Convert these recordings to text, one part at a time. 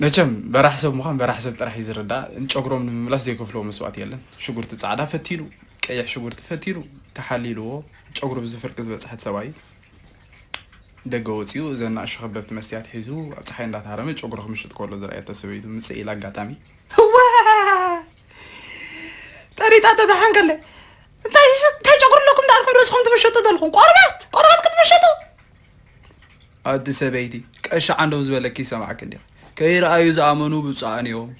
መቸም በራሕ ሰብ ምዃን በራሕ ሰብ ጥራሕ እዩ ዝርዳእ። ጨጉሮም ንምምላስ ዘይከፍልዎ መስዋእቲ የለን። ሽጉርቲ ጻዕዳ ፈቲኑ፣ ቀይሕ ሽጉርቲ ፈቲኑ፣ ተሓሊልዎ፣ ጨጉሩ ብዚ ፍርቂ ዝበጽሐት ሰብኣይ ደገ ወጺኡ፣ እዘን ንኣሽቱ ከበብቲ መስትያት ሒዙ፣ ኣብ ጸሓይ እንዳተሃረመ ጨጉሩ ክምሽጥ ከሎ ዝረኣየቶ ሰበይቱ ምጽእ ኢላ ኣጋጣሚ። እዋ! ጠሪጣ ተደሓን ከለ፣ እንታይ፣ እንታይ ጨጉሪ ኣለኩም ደኣ ኣልኩም ርእስኹም ትምሽጡ ዘለኹም? ቆርበት፣ ቆርበት ክትምሽጡ? ኣቲ ሰበይቲ፣ ቀሺ ዓንዶም ዝበለኪ ይሰማዕኪ እንዲኺ። ከይረኣዩ ዝኣመኑ ብፁዓን እዮም።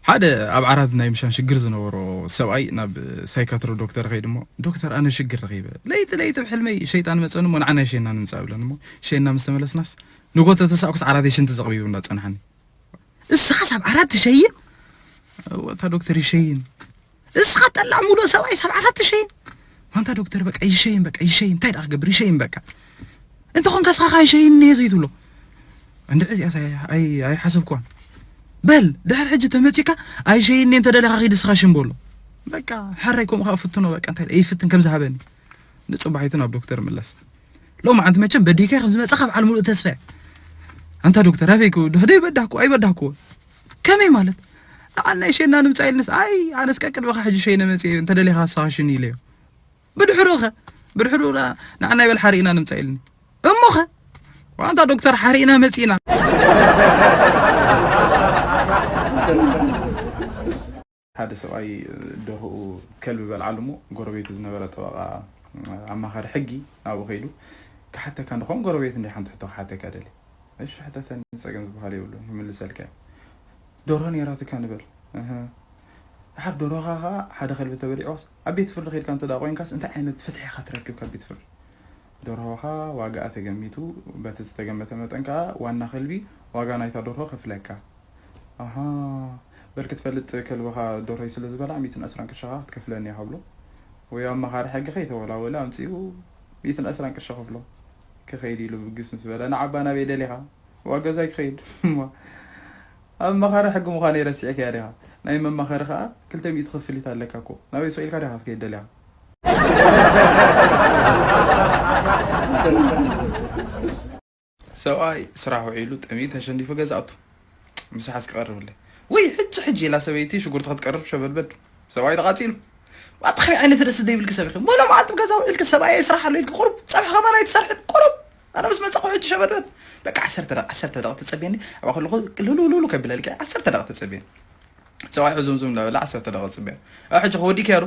ሓደ ኣብ ዓራት ናይ ምሻን ሽግር ዝነበሮ ሰብኣይ ናብ ሳይካትሮ ዶክተር ከይዱ እሞ፣ "ዶክተር፣ ኣነ ሽግር ረኺበ። ለይቲ ለይቲ ኣብ ሕልመይ ሸይጣን መጸኒ እሞ ንዓና ሸይና ንምጻእ" ብለን እሞ፣ ሸይና ምስ ተመለስናስ፣ ንጎ ተተሳእኩስ ዓራተይ ሽንቲ ዘቕቢቡ እንዳጸንሓኒ። "እስኻስ ኣብ ዓራት ትሸይን?" "እወ፣ እታ ዶክተር ይሸይን." "እስኻ ጠላዕ ሙሉእ ሰብኣይ ሳብ ዓራት ትሸይን?" "ማንታ ዶክተር፣ በቃ ይሸይን፣ በቃ ይሸይን፣ እንታይ ደኣ ክገብር፣ ይሸይን በቃ። እንተ ኾንካ እስኻ ኸኣ ይሸይን እየ ዘይትብሎ?" "እንድዒ እዚኣስ ኣይ-፣ ኣይ-፣ ኣይሓሰብኩዋን። በል፣ ድሕሪ ሕጂ ተመጺእካ ኣይሸይን እየ፣ እንተ ደሊኻ ኺድ እስኻ ሽን በሎ። በቃ፣ ሕራይ ከምኡ ኸኣ ፍትኖ፣ በቃ፣ እንታይ ደኣ ይፍትን ከም ዝሃበኒ።" ንጽባሒቱ ናብ ዶክተር ምለስ። ሎማዓንቲ መቸም በዲህካዮ ከም ዝመጻኻ በዓል ሙሉእ ተስፋ እየ። ኣንታ ዶክተር፣ ኣበይ ክውድኽ? ደይ በዳህኩ፣ ኣይበዳህኩዎን። ከመይ ማለት? ንዓና ይሸይና ንምጻእ ኢልንስ፣ ኣይ፣ ኣነስ ቀቅድመኻ ሕጂ ሸይነ መጽየ፣ እንተ ደሊኻ ንስኻ ሽኒ ኢለዮ። ብድሕሩኸ? ብድሕሩ ንዓና ይበል ሓሪእና ንምጻእ ኢልኒ። እሞኸ? ዋንታ ዶክተር ሓሪእና መጺእና። ሓደ ሰብኣይ ደርሆኡ ከልቢ በልዓሉ እሞ፣ ጎረቤቱ ዝነበረ ጠበቓ፣ ኣማኻሪ ሕጊ ናብኡ ከይዱ፣ "ክሓተካ እንድኾን ጎረቤት እንዲ ሓንቲ ሕቶ ክሓተካ ደልየ።" "እሺ፣ ሕተተኒ፣ ጸገም ዝበሃል የብሉን፣ ይምልሰልካ እየ። ደርሆ ነይራትካ ንበል። እህ። ድሓር ደርሆኻ ኸኣ ሓደ ከልቢ ተበሊዕዋስ፣ ኣብ ቤት ፍርዲ ከይድካ እንተ ደኣ ቆይንካስ፣ እንታይ ዓይነት ፍትሒ ኢኻ ትረክብ ካብ ቤት ፍርዲ?" "ደርሆኻ ዋጋኣ ተገሚቱ፣ በቲ ዝተገመተ መጠን ከኣ ዋና ከልቢ ዋጋ ናይታ ደርሆ ከፍለካ።" "ኣሃ፣ በል ክትፈልጥ ከልብኻ ደርሆይ ስለ ዝበልዓ፣ ሚእትን ዕስራን ቅርሺ ኸኣ ክትከፍለኒ ኢኻ" ብሎ። ወይ ኣማኻሪ ሕጊ ከይተወላወለ ኣምጺኡ ሚእትን ዕስራን ቅርሺ ከፍሎ። ክኸይድ ኢሉ ብግስ ምስ በለ፣ "ንዓባ ናበይ ደሊኻ?" "ዋ ገዛይ ክኸይድ።" "እሞ ኣማኻሪ ሕጊ ምዃነይ ረሲዕካያ ዲኻ? ናይ መማኸሪ ኸኣ ክልተ ሚእቲ ክፍሊት ኣለካ እኮ። ናበይ ስቕ ኢልካ ዲኻ ክትከይድ ደሊኻ?" ሰብኣይ ስራሕ ውዒሉ ጠምዩ ተሸኒፉ ገዛ ኣቱ። ምሳሓስ ክቐርብለይ። ውይ፣ ሕጂ ሕጂ ኢላ ሰበይቲ ሽጉርቲ ክትቀርብ ሸበድበድ። ሰብኣይ ተቓጺሉ። ኣቲ ከመይ ዓይነት ርእሲ ዘይብልኪ ሰብ ኢኺ? ሙሉ መዓልቲ ኣብ ገዛ ውዒልኪ ሰብኣይ ስራሕ ኣሎ ኢልኪ ቁሩብ ጸብሒ ከማን ኣይትሰርሕን። ቁሩብ። ኣነ ምስ መጻኹ ሕጂ ሸበድበድ። በቃ ዓሰርተ ደቂቕ፣ ዓሰርተ ደቂቕ ተጸብየኒ። ኣብኣ ከለኹ ልሉሉሉ ከብለልኪ ዓሰርተ ደቂቕ ተጸብየኒ። ሰብኣይ ሕዙም ዙም እንዳበለ ዓሰርተ ደቂቕ ጽበያ። ኣብ ሕጂ ከወዲእካዮ ዶ?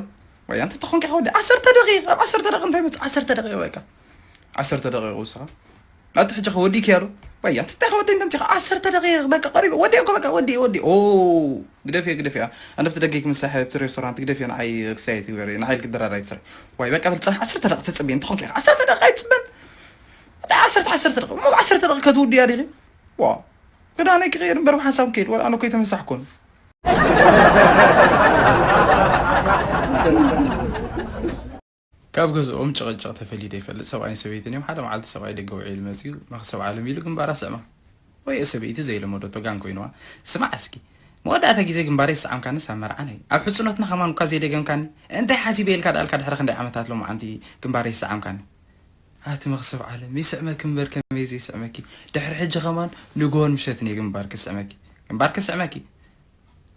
ወይ ኣንተ ተኾንካ ከወዲ-፣ ዓሰርተ ደቂቕ፣ ኣብ ዓሰርተ ደቂቕ እንታይ መጽእ? ዓሰርተ ደቂቕ በቃ። ዓሰርተ ደቂቕ ውስኻ። ኣቲ ሕጂ ከወዲእካዮ ዶ? ወይ ኣንተ እንታይ ከወዲ እንተ ምጺኻ? ዓሰርተ ደቂቕ በቃ ቀሪቡ። ወዲ እኮ በቃ ወዲ፣ ወዲ። ኦ፣ ግደፍዮ፣ ግደፍዮ። ኣነ ኣብቲ ደገ ክምሳሕ ኣብቲ ሬስቶራንት ግደፍዮ፣ ንዓይ ክሳይ ትግበሪ፣ ንዓይ ክድራር ኣይትስራሕ። ወይ በቃ በል ጽናሕ፣ ዓሰርተ ደቂቕ ተጸብየ እንተ ኾንካ ኢኻ። ዓሰርተ ደቂቕ ኣይትጽበን። እንታይ ዓሰርተ፣ ዓሰርተ ደቂቕ? እሞ ዓሰርተ ደቂቕ ከትውድያ ዲኺ? ዋ። ክዳነይ ክቕይር እምበር ብሓንሳብ ከይድ፣ ወላ ኣነ እኮ ኣይተመሳሕኩን። ካብ ገዝኦም ጭቕጭቕ ተፈሊደ ይፈልጥ። ሰብኣይን ሰበይትን እዮም። ሓደ መዓልቲ ሰብኣይ ደገ ውዒሉ መጺኡ፣ መኽሰብ ዓለም ኢሉ ግንባራ ስዕማ። ወይ ሰበይቲ ዘይለመደቶ ጋን ኮይንዋ። ስማዕ እስኪ፣ መወዳእታ ግዜ ግንባረይ ዝሰዓምካንስ ኣብ መርዓና እዩ። ኣብ ሕጽኖትና ከማን እኳ ዘይደገምካኒ። እንታይ ሓሲበ ኢልካ ደኣልካ ድሕሪ ክንደይ ዓመታት ሎማዓንቲ ግንባረይ ዝሰዓምካኒ? ኣቲ መኽሰብ ዓለም፣ ይስዕመኪ እምበር ከመይ ዘይስዕመኪ? ድሕሪ ሕጂ ከማን ንግሆን ምሸትን እየ ግንባርኪ ዝስዕመኪ። ግንባርኪ ዝስዕመኪ።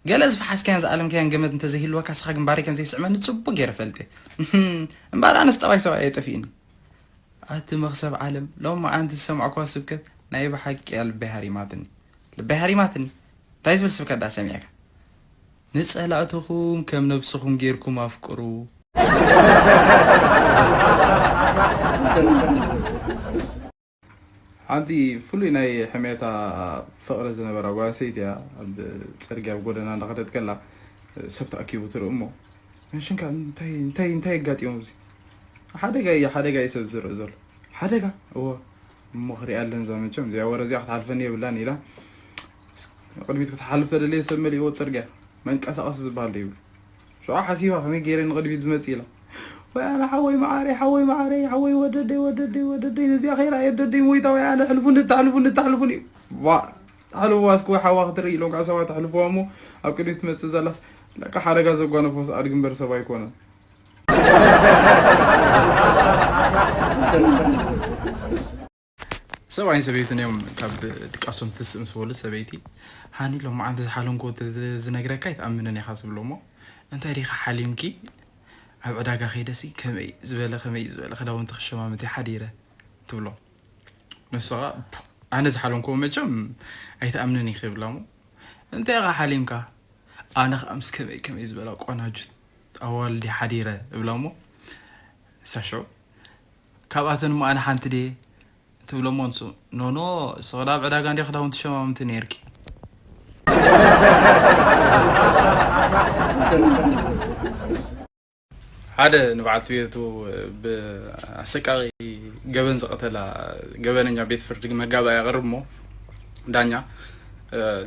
ገለ ዝፈሓስካዮን ዝኣለምካዮን ገመድ እንተዘይህልወካ፣ ንስኻ ግንባረይ ከም ዘይስዕመኒ ጽቡቕ ገይረ እፈልጥ እየ። እምበኣር ኣነስ ጠባይ ሰብኣይ ኣየጠፍእኒ። ኣቲ መኽሰብ ዓለም፣ ሎማዓንቲ ዝሰማዕኩዋ ስብከት ናይ ብሓቂ እያ ልበይ ሃሪማትኒ። ልበይ ሃሪማትኒ። እንታይ ዝብል ስብከት ደኣ ሰሚዕካ? "ንጸላእትኹም ከም ነብስኹም ጌርኩም ኣፍቅሩ።" ሓንቲ ፍሉይ ናይ ሕሜታ ፍቕሪ ዝነበራ ጓል ኣንስተይቲ እያ። ኣብ ጽርግያ ኣብ ጎደና እንዳኸደት ከላ ሰብ ተኣኪቡ ትርኢ እሞ፣ "ሽንካ እንታይ፣ እንታይ፣ እንታይ የጋጢሞም እዚ? ሓደጋ እዩ፣ ሓደጋ እዩ ሰብ ዝርኢ ዘሎ። ሓደጋ? እወ፣ እሞ ክሪኣ ኣለኒ እዛ መቸም፣ እዚኣ ወረ እዚኣ ክትሓልፈኒ የብላን" ኢላ ቅድሚት ክትሓልፍ ተደለየ ሰብ መሊእዎ ጽርግያ። መንቀሳቐሲ ዝበሃል ዘይብሉ። ሽዑ ሓሲባ፣ "ከመይ ገይረ ንቕድሚት ዝመጽእ?" ኢላ። "ወይ ኣነ ሓወይ መዓረይ፣ ሓወይ መዓረይ፣ ሓወይ ወደደይ፣ ወደደይ፣ ወደደይ፣ ነዚኣ ከይረኣየ ወደደይ ሞይታ፣ ወይ ኣነ ሕልፉኒ፣ ተሕልፉኒ፣ ተሕልፉኒ። ዋ፣ ተሕልፍዋ እስኪ ወይ ሓዋ ክትርኢ" ኢሎም ከዓ ሰባት ኣሕልፍዋ እሞ ኣብ ቅድሚት ትመጽእ ዘላስ ለካ ሓደጋ ዘጓነፎስ ኣድጊ እምበር ሰብ ኣይኮነን። ሰብኣይን ሰበይትን እዮም ካብ ድቃሶም ትስእ ምስ በሉ፣ ሰበይቲ፣ "ሃኒ፣ ሎማዓንቲ ዝሓለምክዎ ተ-፣ ተ-፣ ዝነግረካ ኣይትኣምንን ኢኻ" ትብሎ እሞ፣ "እንታይ ዲኻ ሓሊምኪ? ኣብ ዕዳጋ ከይደሲ ከመይ ዝበለ፣ ከመይ ዝበለ ክዳውንቲ ክሸማምት እየ ሓዲረ" ትብሎ። ንሱ ኸኣ፣ "ኣነ ዝሓለምክዎ መቸም ኣይትኣምንን ኢኺ" ይብላ እሞ፣ "እንታይ ኢኻ ሓሊምካ?" "ኣነ ኸኣ ምስ ከመይ ከመይ ዝበላ ቆናጁት ኣዋልድ እየ ሓዲረ" ይብላ እሞ፣ ንሳ ሽዑ፣ "ካብኣተን እሞ ኣነ ሓንቲ ድየ?" ትብሎ እሞ ንሱ፣ "ኖኖ፣ ንስኺ ደኣ ኣብ ዕዳጋ እንዲኺ ክዳውንቲ ትሸማምቲ ነይርኪ።" ሓደ ንበዓልቲ ቤቱ ብኣሰቃቒ ገበን ዝቐተላ ገበነኛ ቤት ፍርዲ መጋባእያ የቕርብ እሞ፣ ዳኛ፣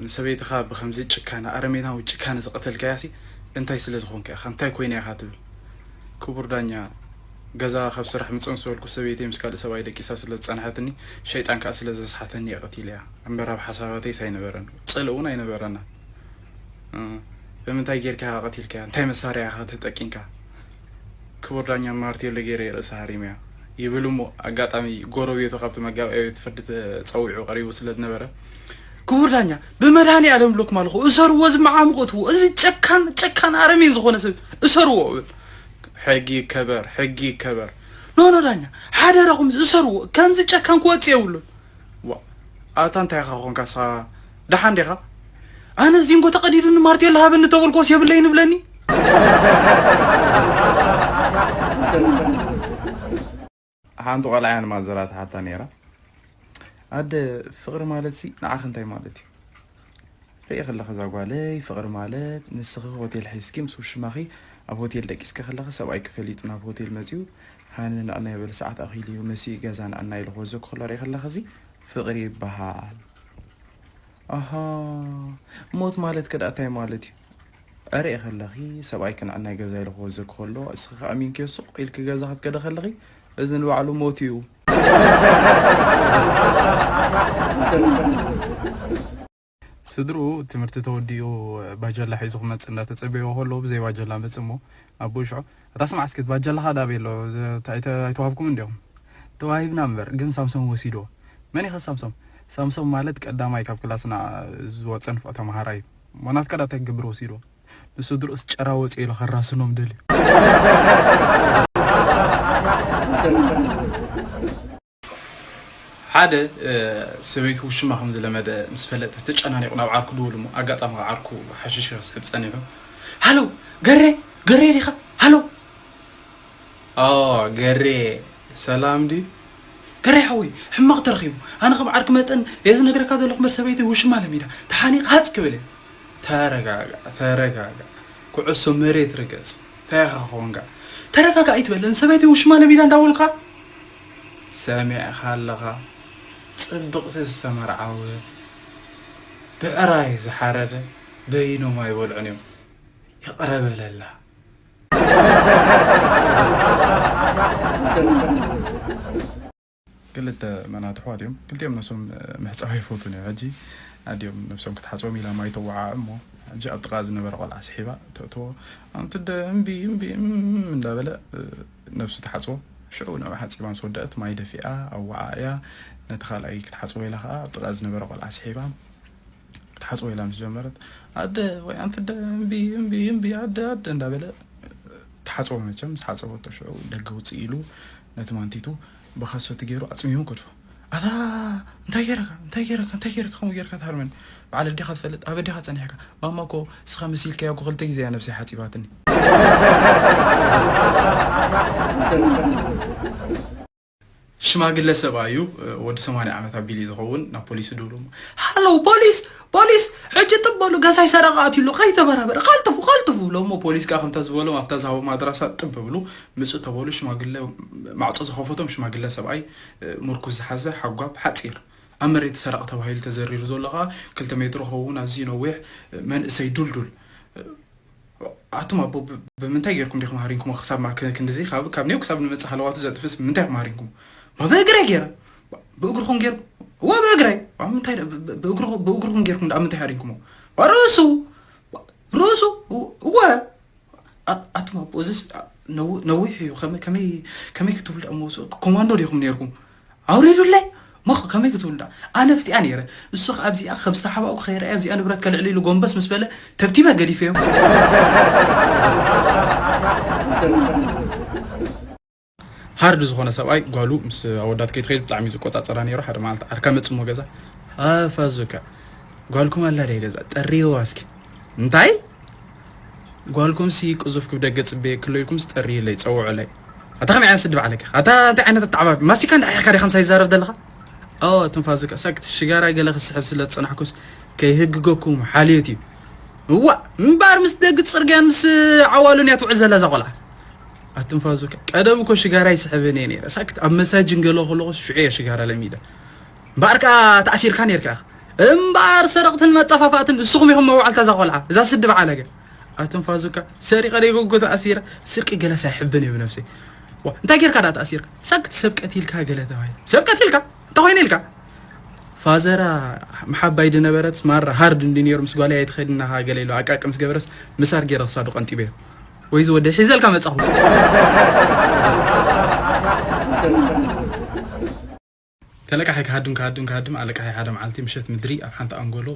"ንሰበይትኻ ብኸምዚ ጭካነ፣ ኣረሜናዊ ጭካነ ዝቐተልካያሲ እንታይ ስለ ዝኾንካ ኢኻ? እንታይ ኮይና ኢኻ?" ትብል። "ክቡር ዳኛ፣ ገዛ ካብ ስራሕ ምጽእ ምስ በልኩ፣ ሰበይተይ ምስ ካልእ ሰብኣይ ደቂሳ ስለ ዝጸንሐትኒ፣ ሸይጣን ከኣ ስለ ዘስሓተኒ እየ ቀቲለያ። እምበር ኣብ ሓሳባተይስ ኣይነበረን። ጽልኢ እውን ኣይነበረና። እ፣ ብምንታይ ጌርካ ኢኻ ቀቲልካያ? እንታይ መሳርያ ኢኻ ተጠቂምካ?" "ክቡር ዳኛ፣ ማርቴሎ ገይረ ርእሳ ሃሪመያ" ይብል እሞ፣ ኣጋጣሚ ጎረቤቱ ካብቲ መጋባእያ ቤት ፍርዲ ተጸዊዑ ቀሪቡ ስለ ዝነበረ፣ "ክቡር ዳኛ፣ ብመድሃኔ ኣለም ብለኩም ኣለኹ፣ እሰርዎ፣ እዚ መዓሙቕ እትዎ፣ እዚ ጨካን፣ ጨካን ኣረሜን ዝኾነ ሰብ እሰርዎ" እብል። "ሕጊ ይከበር፣ ሕጊ ይከበር!" "ኖ፣ ኖ ዳኛ፣ ሓደራኹም፣ እዚ እሰርዎ፣ ከምዚ ጨካን ክወጽእ የብሉን!" "ዋ፣ ኣታ እንታይ ኢኻ ኾንካ ንስኻ? ደሓን ዲኻ?" "ኣነ ዚንጎ ተቐዲዱኒ ማርቴሎ ሃበኒ ተበልኩዎስ የብለይን እብለኒ?" ሓንቲ ቆልዓ እያ ንማዘራ ትሓታ ነይራ። "ኣደ፣ ፍቕሪ ማለትሲ ንዓኺ እንታይ ማለት እዩ?" "ርእየ ከለኺ እዛ ጓለይ፣ ፍቕሪ ማለት ንስኺ ሆቴል ሒዝኪ ምስ ውሽማኺ ኣብ ሆቴል ደቂስኪ ከለኺ ሰብኣይኪ ፈሊጡ ናብ ሆቴል መጺኡ ሃኒ ንዕናይ በሊ ሰዓት ኣኺሉ እዩ መሲኡ ገዛ ንዕናይ ኢሉ ክወዘኪ ከሎ ርእየ ከለኺ እዚ ፍቕሪ ይበሃል።" "ኣሃ፣ ሞት ማለት ከ ደኣ እንታይ ማለት እዩ?" "ርእየ ከለኺ ሰብኣይኪ ንዕናይ ገዛ ኢሉ ክወዘኪ ከሎ እስኺ ከኣ ኣሚንክዮ ሱቕ ኢልኪ ገዛ ክትከዲ ከለኺ እዚ ንባዕሉ ሞት እዩ።" ስድርኡ ትምህርቲ ተወዲኡ ባጀላ ሒዙ ክመጽእ እንዳተጸበዮ ከሎ ብዘይ ባጀላ መጽእ እሞ ኣቦኡ ሽዑ፣ "ኣታ ስማዕ እስኪ እቲ ባጀላኻ ዳበይ ኣሎ? ዝ-፣ ኣይተ-፣ ኣይተዋህብኩምን እንዲኹም?" "ተዋሂብና እምበር ግን ሳምሶም ወሲድዎ።" "መን ኢኸ ሳምሶም?" "ሳምሶም ማለት ቀዳማይ ካብ ክላስና ዝወጸ ንፉዕ ተማሃራይ እዩ። እሞ ናትካ ዳ እንታይ ክገብር ወሲድዎ? ንስድርኡስ ጨራ ወጺኡ ኢሉ ከራስኖም ደልዩ።" ሓደ፣ እ፣ ሰበይቱ ውሽማ ከም ዝለመደ ምስ ፈለጠ ተጨናኒቑ ናብ ዓርኩ ደወለ እሞ፣ ኣጋጣሚ ዓርኩ ሓሽሽ ከስሕብ ጸኒሑ፣ "ሃሎ፣ ገሬ፣ ገሬ ዲኻ? ሃሎ!" "ኦ፣ ገሬ፣ ሰላም ድዩ?" "ገሬ ሓወይ፣ ሕማቕ ተረኺቡ። ኣነ ከም ዓርኪ መጠን እየ ዝነግረካ ዘለኹ እምበር ሰበይተይ ውሽማ ለሚዳ። ተሓኒቕ ሃጽ ክብል እየ።" "ተረጋጋእ፣ ተረጋጋእ። ኩዕሶ መሬት ርገጽ። እንታይ ኢኻ ክኾንካ?" "ተረጋጋእ ኣይትበለኒ፣ ሰበይተይ ውሽማ ለሚዳ እንዳበልካ?" "ሰሚዕካ ኣለኻ። ጽብቕቲ ዝተመርዓወ፣ ብዕራይ ዝሓረደ በይኖም ኣይበልዑን እዮም። ይቕረ በለላ።" ክልተ መናቱ ኣሕዋት እዮም። ክልቲኦም ነብሶም፣ እ፣ ምሕጻብ ኣይፈቱን እዮም። ሕጂ ኣዲኦም ነብሶም ክትሓጽቦም ኢላ ማይ ተወዓዕ እሞ፣ ሕጂ ኣብ ጥቓ ዝነበረ ቆልዓ ስሒባ ተእትዎ። ኣንቲ ደ እምቢ፣ እምቢ፣ እም እንዳበለ፣ እ፣ ነብሱ ትሓጽቦ። ሽዑ ንዕኡ ሓጺባ ምስ ወደአት ማይ ደፊኣ፣ ኣወዓእያ፣ ነቲ ካልኣይ ክትሓጽቦ ኢላ ከኣ ኣብ ጥቓ ዝነበረ ቆልዓ ስሒባ ክትሓጽቦ ኢላ ምስ ጀመረት፣ "ኣደ ወይ ኣንቲ ደ እምቢ፣ እምቢ፣ እምቢ፣ ኣደ፣ ኣደ" እንዳበለ ትሓጽቦ። መቸም ምስ ሓጸበቶ ሽዑ ደገ ውጽእ ኢሉ ነቲ ማንቲቱ ብኻሶቲ ገይሩ ኣጽሚሙ ገድፎ። "ኣታ እንታይ ገይረካ? እንታይ ገይረካ? እንታይ ገይረካ? ከምኡ ገይርካ ትሃርመኒ? በዓል ኣዴኻ ትፈልጥ? ኣብ ኣዴኻ ጸኒሕካ? ማማ እኮ ንስኻ መሲልካያ እኮ ክልተ ግዜ እያ ነብሰይ ሓጺባትኒ።" ሽማግለ ሰብኣይ እዩ፣ ወዲ ሰማንያ ዓመት ኣቢሉ እዩ ዝኸውን። ናብ ፖሊስ ይድውሉ እሞ፣ "ሃሎ ፖሊስ፣ ፖሊስ፣ ሕጂ ጥብ በሉ፣ ገዛይ ሰረቓ ኣትዩ ኣሎ፣ ከይተበራበረ፣ ቀልጥፉ፣ ቀልጥፉ" ይብሎ እሞ፣ ፖሊስ ከኣ ከምታ ዝበሎም ኣብታ ዝሃቦም ኣድራሻ ጥብ ብሉ። ምጽእ ተበሉ። ሽማግለ ማዕጾ ዝኸፈቶም ሽማግለ ሰብኣይ፣ ምርኩስ ዝሓዘ ሓጓብ ሓጺር፣ ኣብ መሬት ሰረቕ ተባሂሉ ተዘሪሩ ዘሎ ከኣ ክልተ ሜትሮ ክኸውን ኣዝዩ ነዊሕ መንእሰይ ዱልዱል። ኣቱም ኣቦ፣ ብ-፣ ብምንታይ ጌርኩም ዲኹም ሃሪንኩሞ ክሳብ ማ-፣ ክ-፣ ክንድዚ ካብ፣ ካብ ኔው ክሳብ ንመጽእ ሃለዋቱ ዘጥፍስ ብምንታይ ኢኹም ሃሪንኩሞ? ማ ብእግረይ ጌረ። ብእግርኹም ጌር-፣ እወ ብእግረይ። ኣብ ምንታይ ደ-፣ ብ-፣ ብ-፣ ብእግርኹ-፣ ብእግርኹም ጌርኩም ደኣ ምንታይ ሃሪንኩሞ? ርእሱ፣ ርእሱ፣ እወ። ኣትማ እዚስ ነዊሕ እዩ። ከመይ ክትብሉ ደኣ መውፅእ ኮማንዶ ዲኹም ነርኩም? ኣውሪዱለይ መኽ ከመይ ክትብሉ ደኣ? ኣነ ፍቲኣ ነይረ። እሱ ከኣ ኣብዚኣ ከም ዝተሓባእኩ ከይረኣየ ኣብዚኣ ንብረት ከልዕል ኢሉ ጎንበስ ምስ በለ ተብቲበ ገዲፈዮ። ሃርድ ዝኾነ ሰብኣይ ጓሉ ምስ ኣወዳት ከይትኸይድ ብጣዕሚ እዩ ዝቆጻጸራ ነይሩ። ሓደ መዓልቲ ዓርካ መጽሞ ገዛ፣ "ኣፋዙካ ጓልኩም ኣላ ደ ገዛ ጠሪዋ እስኪ?" "እንታይ?" "ጓልኩም ሲ ቅዙፍ ክብ ደገ ጽበየ ክሎ ኢልኩም ስጠርይለይ ጸውዑለይ?" ኣታ ከመይ ዓይነት ስድብ ኣለካ? ኣታ እንታይ ዓይነት ኣተዓባቢ ማስቲካ እንዳ ዓይሕካ ዲኻ ምሳይ ይዛረብ ዘለኻ? ኦ ትንፋዙካ ሳክት ሽጋራ ገለ ክስሕብ ስለ ዝጸናሕኩስ ከይህግገኩም ሓልዮት እዩ። እዋ እምበኣር ምስ ደግ ጽርግያን ምስ ዓዋሉን እያ ትውዕል ዘላ እዛ ቆልዓ። ኣትንፋዙካ ቀደም እኮ ሽጋራ ይስሕብን እየ ነይረ። ሳክት ኣብ መሳጅን ገለ ከለኹ ሽዑ እየ ሽጋራ ለሚደ። እምበኣር ከኣ ተኣሲርካ ነይርካ ኢኻ። እምበኣር ሰረቕትን መጠፋፋእትን ንስኹም ኢኹም መዋዕልታ እዛ ቆልዓ። እዛ ስዲ በዓል ኣገ። ኣትንፋዙካ ሰሪቐ ደይ ጎጎ ተኣሲረ። ስርቂ ገለስ ኣይሕብን እዩ ብነፍሰይ። ዋ እንታይ ጌርካ ደኣ ተኣሲርካ? ሳክት ሰብ ቀቲልካ ገለ ተባሂሉ። ሰብ ቀቲልካ? እንታይ ኮይነ ኢልካ? ፋዘራ መሓባይ ድነበረት ማራ ሃርድ እንዲ ነይሩ ምስ ጓለይ ኣይትኸድና ሃ ገለ ኢሉ ኣቃቂ ምስ ገበረስ ምሳር ገይረ ክሳዱ ቀንጢበዮ። ወይ ዝወደ ሒዘልካ መጻኹ። ተለቃሒ ክሃድም ክሃድም ክሃድም ኣለቃሒ ሓደ መዓልቲ ምሸት ምድሪ ኣብ ሓንቲ ኣንጎሎ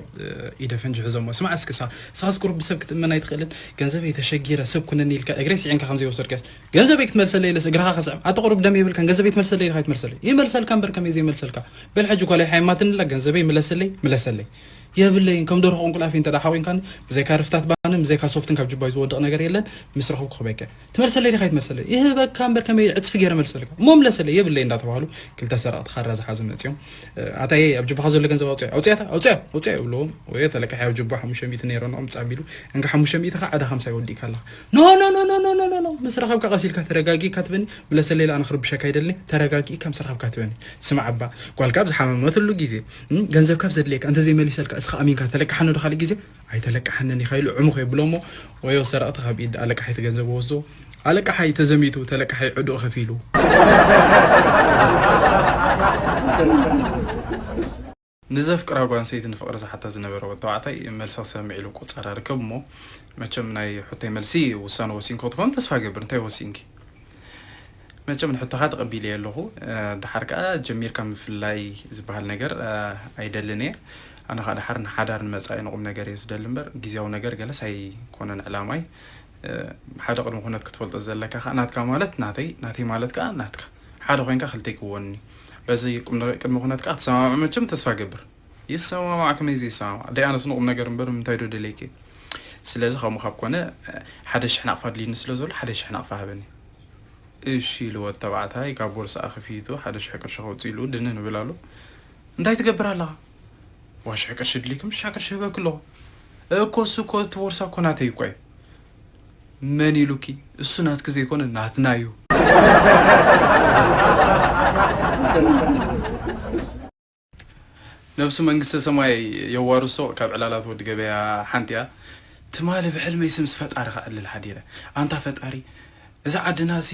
ኢደ ፈንጂ ሕዞሞ። ስማዕ እስኪ ሳ ሳስ ቁሩብ ብሰብ ክትእመን ኣይትኽእልን? ገንዘበይ ተሸጊረ ሰብ ኩነኒ ኢልካ እግረይ ስዒንካ ከም ዘይወሰድካስ ገንዘበይ ክትመልሰለይ ኢለስ እግርኻ ከስዕም ኣቲ ቁሩብ ደም የብልካን ገንዘበይ ትመልሰለይ ኢልካ ኣይትመልሰለይ? ይመልሰልካ እምበር ከመይ ዘይመልሰልካ? በል ሕጂ ጓለይ ሓይማትንላ ገንዘበይ ምለሰለይ ምለሰለይ። የብለይን ከም ደርሆ ቁንቁላፊ እንተ ሓዊንካኒ ብዘይካ ርፍታት ባንን ብዘይካ ሶፍትን ካብ ጅባይ ዝወድቕ ነገር የለን። ምስ ረኽብኩ ክበከ ትመልሰለይ ዲኻ ኣይትመልሰለይ? ይህበካ እምበር ከመይ ዕጽፊ ገይረ መልሰልካ እሞ ምለሰለይ የብለይ እንዳተባህሉ ክልተ ሰረቕቲ ካራ ዝሓዙ መጺኦም ኣታየ ኣብ ጅባኻ ዘሎ ገንዘብ ኣውፅያ ኣውፅያታ ኣውፅያ ኣውፅያ ይብልዎም። ወይ ተለቃሒ ኣብ ጅባ ሓሙሽተ ሚእቲ ነይረ ንኦም ጻቢሉ እንካ ሓሙሽተ ሚእቲ ኸዓ ዕዳ ከምሳ ይወዲእካ ኣለኻ። ኖ ኖ ኖ ኖ ኖ ኖ ኖ ምስ ረኸብካ ቀሲልካ ተረጋጊእካ ትበኒ ምለሰለይ ለኣነ ክርብሸካ ይደልኒ ተረጋጊእካ ምስ ረኸብካ ትበኒ። ስማዕ ኣባ ጓልካ ኣብ ዝሓመመትሉ ግዜ ገንዘብካ ኣብ ዘድልየካ እንተዘይመሊሰልካ እስኻ ኣሚንካ ተለቅሓኒ ዶ ካልእ ግዜ ኣይተለቅሓንን ኢኻ ኢሉ ዕሙኽ የብሎ እሞ ወዮ ሰረቕቲ ካብ ኢድ ኣለቃሓይ እቲ ገንዘብ ወስዶ ኣለቃሓይ ተዘሚቱ ተለቃሓይ ዕዱእ ከፊሉ። ንዘፍቅራ ጓል ኣንስተይቲ ንፍቕሪ ዝሓታ ዝነበረ ወዲ ተባዕታይ መልሲ ክሰምዕ ኢሉ ቁጸራ ርከብ እሞ መቸም ናይ ሕቶይ መልሲ ውሳነ ወሲንኮ ትኾን ተስፋ ገብር እንታይ ወሲንኪ? መቸም ንሕቶኻ ተቐቢለዮ ኣለኹ። ደሓር ከኣ ጀሚርካ ምፍላይ ዝበሃል ነገር ኣይደልን እየ። ኣነ ከኣ ደሓር ንሓዳር ንመጻኢ ንቑም ነገር እየ ዝደሊ እምበር ግዝያዊ ነገር ገለስ ኣይኮነን ዕላማይ። ሓደ ቅድሚ ኩነት ክትፈልጦ ዘለካ ከኣ ናትካ ማለት ናተይ ናተይ ማለት ከኣ ናትካ ሓደ ኮይንካ ክልተይ ክወኒ በዚ ቅድሚ ኩነት ከኣ ክትሰማምዑ መቸም ተስፋ ገብር። ይሰማማዕ ከመይ ዘይሰማማዕ ደይ ኣነስ ንቑም ነገር እምበር ምንታይ ዶ ደለይከ? ስለዚ ከምኡ ካብ ኮነ ሓደ ሽሕ ናቕፋ ድልዩኒ ስለ ዘሎ ሓደ ሽሕ ናቕፋ ሃበኒ። እሺ ኢሉ ወዲ ተባዕታይ ካብ ቦርስኣ ከፊቱ ሓደ ሽሕ ቅርሺ ከውፅእ ኢሉ ድንን ይብል ኣሎ። እንታይ ትገብር ኣለኻ? ዋ ሽሕ ቅርሺ ድልይኩም ሽሕ ቅርሺ ህበኪ ኣለኹ። እኮ እሱ እኮ እቲ ቦርሳ እኮ ናተይ እኮ እዩ። መን ኢሉኪ? እሱ ናትኪ ዘይኮነ ናትና እዩ። ነብሱ መንግስተ ሰማይ የዋርሶ ካብ ዕላላት ወዲ ገበያ ሓንቲ እያ። ትማሊ ብሕልመይሲ ምስ ፈጣሪ ከዕልል ሓዲረ። ኣንታ ፈጣሪ እዛ ዓድናሲ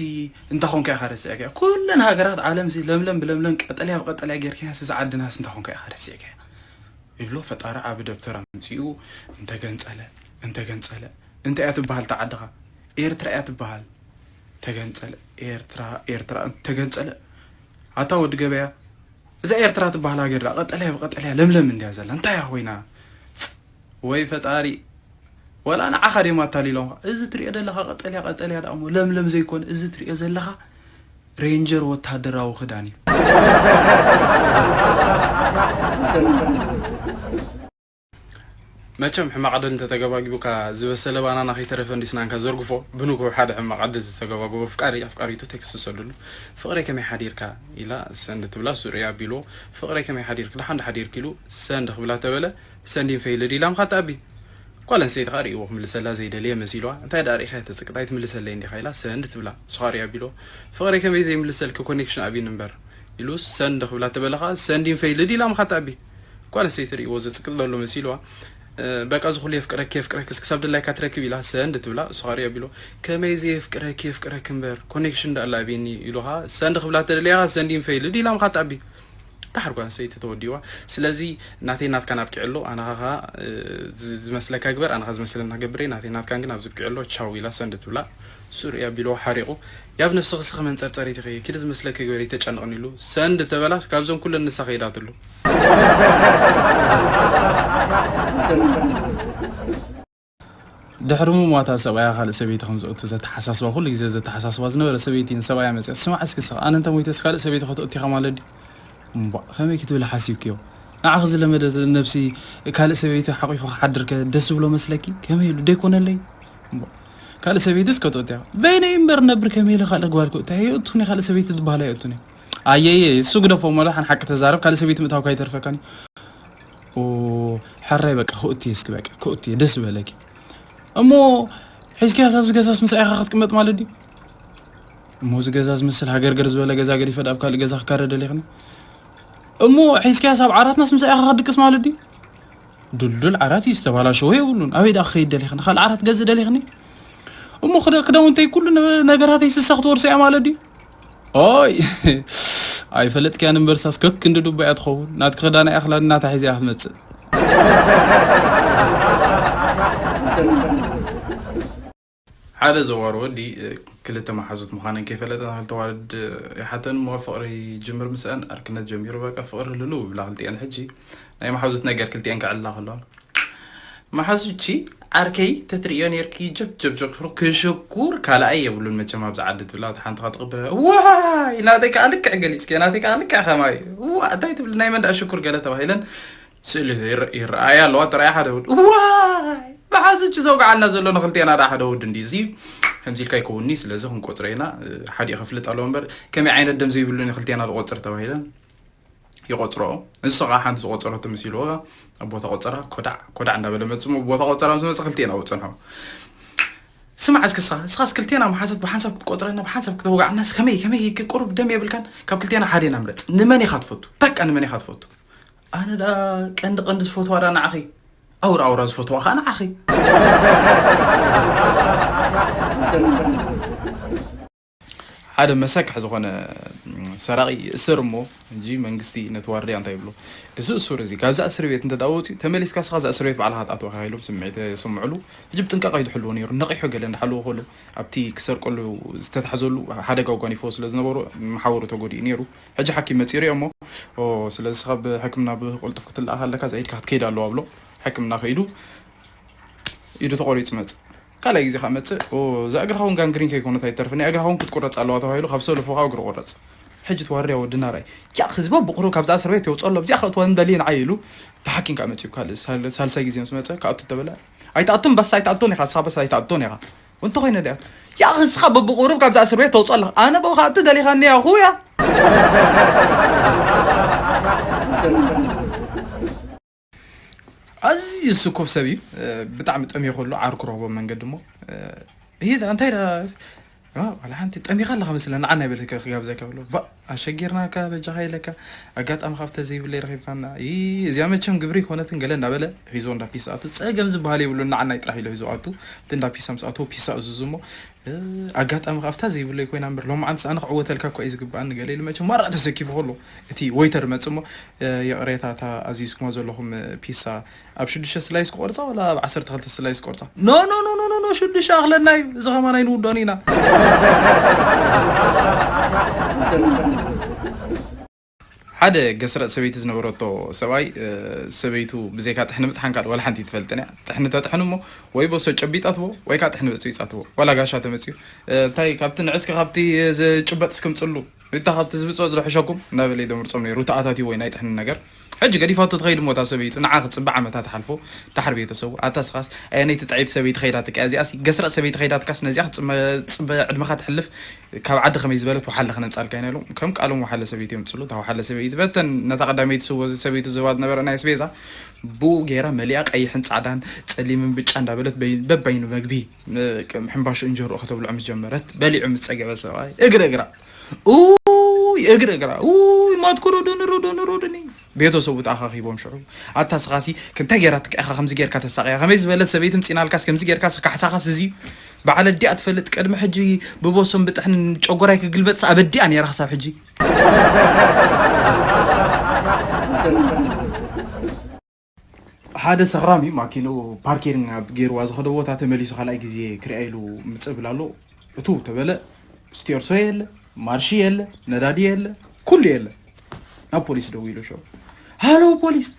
እንታ ኾንካ ኢኻ ረሲዕካያ? ኩለን ሃገራት ዓለምሲ ለምለም ብለምለም ቀጠልያ ብቀጠልያ ጌርካያስ እዛ ዓድናሲ እንታ ኾንካ ኢኻ ረሲዕካያ? ይብሎ ፈጣሪ ዓቢ ደብተር ኣምጺኡ እንተገንጸለ እንተገንጸለ እንታይ እያ ትበሃል እታ ዓድኻ? ኤርትራ እያ ትበሃል። ተገንጸለ ኤርትራ ኤርትራ እንተገንጸለ ኣታ ወዲ ገበያ እዛ ኤርትራ ትበሃል ሃገር ደኣ ቀጠልያ ብቀጠልያ ለምለም እንድያ ዘላ እንታይ እያ ኮይና? ወይ ፈጣሪ ወላ ንዓኻ ድዮም ኣታሊሎምኻ እዚ ትሪኦ ዘለኻ ቀጠልያ ቀጠልያ ደኣ እሞ ለምለም ዘይኮነ እዚ ትሪኦ ዘለኻ ሬንጀር ወታደራዊ ክዳን እዩ። መቸም ሕማቕ ዕድል እንተተገባጊቡካ ዝበሰለ ባናና ከይተረፈ እንዲ ስናንካ ዘርግፎ ብንግሆ ሓደ ሕማቕ ዕድል ዝተገባገቦ ፍቃሪ ኣፍቃሪቱ ቴክስት ሰዱሉ ፍቕረይ ከመይ ሓዲርካ ኢላ ሰንድ ትብላ ሱሪ ኣቢልዎ ፍቕረይ ከመይ ሓዲርክ ደሓን ዶ ሓዲርክ ኢሉ ሰንድ ክብላ ተበለ ሰንዲን ፈይልድ ኢላ ምኻድ ተኣቢ ጓል ኣንስተይቲ ከኣ ርእይዎ ክምልሰላ ዘይደለየ መሲልዋ እንታይ ደኣ ርኢኻ ተጽቅጥ ኣይትምልሰለይ እንዲኻ ኢላ ሰንድ ትብላ እሱ ከኣ ርእዩ ኣቢልዎ ፍቕረይ ከመይ ዘይምልሰልኪ ኮኔክሽን ኣብዩኒ እምበር ኢሉ ሰንድ ክብላ ተበለ ከኣ ሰንዲን ፈይልድ ኢላ ምኻድ ተኣቢ ጓል ኣንስተይቲ ርእይዎ ዘጽቅጥ ዘሎ መሲልዋ በቃ እዚ ኩሉ የፍቅረኪ የፍቅረኪ እስኪ ሳብ ድላይካ ትረክብ ኢላ ሰንድ ትብላ እሱ ከኣ ርእዩ ኣቢልዎ ከመይ ዘየፍቅረኪ የፍቅረኪ እምበር ኮኔክሽን ደኣ ኣላ ኣብዩኒ ኢሉ ከኣ ሰንድ ክብላ ተደልያ ከኣ ሰንዲን ፈይልድ ኢላ ምኻድ ተኣቢ ዳሕር ጓል ኣንስተይቲ ተወዲዋ። ስለዚ ናተይ ናትካን ኣብቂዑ ኣሎ። ኣነ ኻኻ ዝመስለካ ግበር፣ ኣነ ዝመስለና ገብር። ናተይ ናትካን ግን ኣብዚ ኣብቂዑ ኣሎ። ቻው ኢላ ሰንድ ትብላ። ሱር ኣቢልዎ ሓሪቑ። ያብ ነፍስኺ ስኺ መንጸርጸሪት ኢኺ፣ ኪዲ ዝመስለኪ ግበሪ፣ ተጨንቕኒ ኢሉ ሰንድ ተበላ። ካብዞም ኩለን ንሳ ከይዳትሉ። ድሕሪ ምሟታ ሰብኣያ ካልእ ሰበይቲ ከም ዘእቱ ዘተሓሳስባ፣ ኩሉ ግዜ ዘተሓሳስባ ዝነበረ ሰበይቲ ንሰብኣያ መፅያ፣ ስማዕ እስኪ ስኻ፣ ኣነ እንተ ሞይተስ ካልእ ሰበይቲ ከተእቱ ኢኻ ማለት ድዩ? እምቧ፣ ከመይ ክትብል ሓሲብክዮ? ንዓኺ ዝለመደ ነብሲ ካልእ ሰበይቲ ሓቂፉ ክሓድርከ ደስ ዝብሎ መስለኪ? ከመይ ኢሉ ደይኮነለይ? እምቧ፣ ካልእ ሰበይትስ ከተእቱ ኢኻ? በይነይ እምበር ነብር ከመይ ኢለ ካልእ ጓል ክእቱ? የእቱኒ ካልእ ሰበይቲ ዝበሃል ኣይእቱኒ። ኣየየ፣ እሱ ግደፎ እሞ፣ ሓቂ ተዛረብ፣ ካልእ ሰበይቲ ምእታውካ ኣይተርፈካን እዩ። ኦ፣ ሕራይ በቃ፣ ክእቱ እየ እስኪ በቃ፣ ክእቱ እየ፣ ደስ በለኪ። እሞ ሒዝኪያስ ኣብዚ ገዛስ ምሳይ ኢኻ ክትቅመጥ ማለት ድዩ? እሞ እዚ ገዛ ዝመስል ሃገርገር ዝበለ ገዛ ገዲፈ ዳብ ካልእ ገዛ ክካረ ደሊኽኒ? እሞ ሒዝኪያስ ኣብ ዓራትናስ ምሳይ ኢኻ ክትድቅስ ማለት ድዩ? ድልዱል ዓራት እዩ፣ ዝተባላሸወ የብሉን። ኣበይ ደኣ ክኸይድ ደሊኽኒ? ካልእ ዓራት ገዝእ ደሊኽኒ? እሞ ክዳ-፣ ክዳውንተይ ኩሉ ነ-፣ ነገራተይ ስሳ ክትወርሶ እያ ማለት ድዩ? ኦይ፣ ኣይፈለጥክያን እምበርሳስ ከክ ክንዲ ዱባ እያ ትኸውን። ናትኪ ክዳን ኣይኣኽላን እናታ ሒዛ እያ ክትመጽእ። ሓደ ዘዋር ወዲ፣ እ፣ ክልተ መሓዙት ምዃነን ከይፈለጠ፣ ክልተ ዋልድ፣ እ፣ ይሓተን እሞ ፍቕሪ ጅምር ምስአን፣ ኣርክነት ጀሚሩ። በቃ ፍቕሪ ልልው ብላ ክልቲአን። ሕጂ ናይ መሓዙት ነገር ክልቲአን ክዕላ ከለዋ፣ መሓዙቺ ዓርከይ ተትርእዮ ኔርኪ፣ ጀብ ጀብ ጀብ ክሽኩር ካልኣይ የብሉን መቸም ኣብዚ ዓዲ ትብላ። እታ ሓንቲ ክትቕበ፣ ዋይ ናተይ ከዓ ልክዕ ገሊፅኪ፣ ናተይ ከዓ ልክዕ ከማይ። ዋ እንታይ ትብል፣ ናይ መን ደኣ ሽኩር ገለ ተባሂለን ስእሊ ይረ-፣ ይረኣያ ኣለዋ። ጥራይ ሓደ ወዲ፣ ዋይ መሓዙቺ ዘውግዓልና ዘሎ ንክልቴና ደኣ ሓደ ወዲ እንዲ፣ እዚ ከምዚ ኢልካ ይከውንኒ። ስለዚ ክንቆፅረ ኢና። ሓደ ክፍልጥ ኣለዎ እምበር ከመይ ዓይነት ደም ዘይብሉ ንክልቴና ዝቆፅር ተባሂለን ይቆፅሮ። ንሱ ከዓ ሓንቲ ዝቆፀረቶ መሲልዎ ኣብ ቦታ ቆፀራ ኮዳዕ ኮዳዕ እንዳበለ መፅሞ፣ ቦታ ቆፀራ ምስ መፀ ክልቴና ውፅንሖ። ስማዕ እስኪ ንስኻ፣ ንስኻስ ክልቴና መሓዘት ብሓንሳብ ክትቆፅረና፣ ብሓንሳብ ክተውጋዕናስ ከመይ፣ ከመይ ቁሩብ ደም የብልካን? ካብ ክልቴና ሓዴና ምረፅ። ንመን ኢኻ ትፈቱ? በቃ ንመን ኢኻ ትፈቱ? ኣነ ደኣ ቀንዲ ቀንዲ ዝፈትዋ ደኣ ንዓኺ። ኣውራ ኣውራ ዝፈትዋ ከዓ ንዓኺ። ሓደ መሰክሕ ዝኾነ ሰራቒ ይእሰር እሞ፣ እንጂ መንግስቲ ነቲ ዋርድያ እንታይ ይብሎ? እዚ እሱር እዚ ካብዛ እስር ቤት እንተ ደኣ ወፂኡ፣ ተመሊስካ ስኻ እዛ እስር ቤት ባዕልኻ ትኣትወካ ኢሎም ስምዒት የስምዕሉ። ሕጂ ብጥንቃቐ እዩ ዝሕልዎ ነይሩ። ነቒሑ ገለ እንዳሓልዎ ከሎ፣ ኣብቲ ክሰርቀሉ ዝተታሕዘሉ ሓደጋ ጎኒፎ ስለ ዝነበሩ፣ መሓውሩ ተጎዲኡ ነይሩ። ሕጂ ሓኪም መፂኡ ሪኦ እሞ፣ ኦ፣ ስለዚ ስኻ ብሕክምና ብቕልጡፍ ክትለኣኽ ኣለካ፣ እዛ ኢድካ ክትከይድ ኣለዋ ብሎ፣ ሕክምና ከይዱ ኢዱ ተቖሪፁ መፅእ። ካልኣይ ግዜ ከዓ መፅእ፣ ኦ፣ እዛ እግርኻ እውን ጋንግሪን ከይኮነት ኣይተርፍን፣ እያ እግርኻ እውን ክትቁረፅ ኣለዋ ተባሂሉ፣ ካብ ሰለፉ ከዓ እግሩ ቁረፅ። ሕጂ እቲ ዋርድያ ወድና ራይ፣ ያኽ፣ ህዝቢ ብቑሩብ ካብዛ እስር ቤት የውፅኦ ኣሎ፣ ኣብዚኣ ከእትዋ እንደልየ ንዓይ ኢሉ፣ ብሓኪም ከዓ መፅኡ፣ ካልእ ሳል-፣ ሳልሳይ ግዜ ምስ መፀ፣ ክኣቱ ተበለ። ኣይትኣቱን፣ በስ ኣይትኣቱን ኢኻ፣ ንስኻ በስ ኣይትኣቱን ኢኻ። እንተኾይነ ድኣ፣ ያኽ፣ ንስኻ በብቑሩብ ካብዛ እስር ቤት ተውፅኦ ኣለኻ። ኣነ ብኡ ክኣቱ ደሊኻኒ እያ፣ ኹያ። ኣዝዩ ስኩፍ ሰብ እዩ። እ፣ ብጣዕሚ ጠሚዩ ከሎ ዓርኩ ረኽቦ መንገዲ እሞ፣ እ፣ ይሄ እንታይ ዳ-፣ እ፣ ዋላ ሓንቲ ጠሚኻ ኣለኻ መስለኒ፣ ንዓና ይበልካ ክጋብዘካ ብሎ፣ ባ፣ ኣሸጊርናካ፣ በጃኻ ኢለካ፣ ኣጋጣሚ ካብተ ዘይብለይ ረኺብካና። ይ፣ እዚኣ መቸም ግብሪ ይኮነትን ገለ እንዳበለ ሒዞ እንዳ ፒሳ ኣቱ፣ ጸገም ዝበሃል የብሉን፣ ንዓናይ ጥራሕ ኢሉ ሒዞ ኣቱ፣ እቲ እንዳ ፒሳ ምስ ኣቱ፣ ፒሳ እዙዙ እሞ፣ እ፣ ኣጋጣሚ ካብታ ዘይብለይ ኮይና እምበር፣ ሎማዓንቲ ኣነ ክዕወተልካ እኮ እዩ ዝግብኣኒ ገለ ኢሉ መቸም ማራ ተሰኪፉ ከሎ፣ እቲ ወይተር መጽእ እሞ፣ እ፣ ይቕሬታ፣ እታ ኣዚዝኩማ ዘለኹም፣ እ፣ ፒሳ ኣብ ሽዱሽተ ስላይስ ክቆርጻ ዋላ ኣብ ዓሰርተ ክልተ ስላይስ ክቆርጻ? ኖ፣ ኖ፣ ኖ፣ ኖ፣ ኖ፣ ኖ፣ ሽዱሽተ ኣኽለና እዩ። እዚ ኸማን ኣይንውዶን ኢና። ሓደ ገስረጥ ሰበይቲ ዝነበረቶ ሰብኣይ፣ እ፣ ሰበይቱ ብዘይካ ጥሕኒ ምጥሓን ካልእ ዋላ ሓንቲ ኣይትፈልጥን እያ። ጥሕኒ ተጥሕን እሞ ወይ በሶ ጨቢጣ ትቦ ወይ ከዓ ጥሕኒ በፂቢፃ ትቦ። ዋላ ጋሻ ተመፅዩ፣ እ፣ እንታይ ካብቲ ንዕስኪ ካብቲ ዝጭበጥ እስክምፅሉ፣ እታ ካብቲ ዝብፅበ ዝረሕሸኩም እናበለ እዩ ደምርፆም ነይሩ። ተኣታትዩ ወይ ናይ ጥሕኒ ነገር። ሕጂ ገዲፋቶ ትኸይድ እሞ እታ ሰበይቱ ንዓ ክትፅበ ዓመታት ሓልፎ። ዳሕር ቤተሰቡ፣ ኣታ ስኻስ ኣየነይቲ ጥዕይቲ ሰበይቲ ኸይዳትካ እያ? እዚኣሲ ገስረጥ ሰበይቲ ኸይዳትካስ ነዚኣ ክትፅበ፣ ፅበ ዕድመኻ ትሕልፍ። ካብ ዓዲ ከመይ ዝበለት ወሓለ ክነምፃልካ ኢና ኢሎም ከም ቃሎም ወሓለ ሰበይቲ የምፅሉ። እታ ወሓለ ሰበይቲ በተን ነታ ቀዳመይቲ ስዎ ሰበይቲ ዝህባ ዝነበረ ናይ ኣስቤዛ ብኡ ገይራ መሊኣ ቀይሕን ፃዕዳን ፀሊምን ብጫ እንዳበለት በይ-፣ በባይኑ መግቢ ም-፣ ሕምባሹ እንጀርኡ ከተብልዖ ምስ ጀመረት በሊዑ ምስ ፀገበ ሰብኣይ እግሪ እግራ፣ ኡይ እግሪ እግራ፣ ኡይ ማትኩ ሩዱኒ ሩዱኒ ሩዱኒ። ቤተሰቡ ተኣኻኺቦም ሽዑ፣ ኣታ ስኻሲ ክንታይ ጌራትካ ኢኻ ከምዚ ጌርካ ተሳቕያ? ከመይ ዝበለት ሰበይቲ ምፂናልካስ ከምዚ ጌርካስ ካሕሳኻስ እዚ በዓል ኣዲኣ ትፈልጥ? ቅድሚ ሕጂ ብቦሶም ብጥሕንን ጨጎራይ ክግልበጥስ ኣብ ኣዲኣ ነይራ ክሳብ ሕጂ። ሓደ ሰኽራም እዩ ማኪንኡ ፓርኪንግ ኣብ ገይርዋ ዝኸደ ቦታ ተመሊሱ ካልኣይ ግዜ ክሪኣ ኢሉ ምፅእ ብል ኣሎ። እቱ ተበለ። ስቴርሶ የለ፣ ማርሺ የለ፣ ነዳዲ የለ፣ ኩሉ የለ። ናብ ፖሊስ ደዊሉ ሸው፣ ሃሎ ፖሊስ፣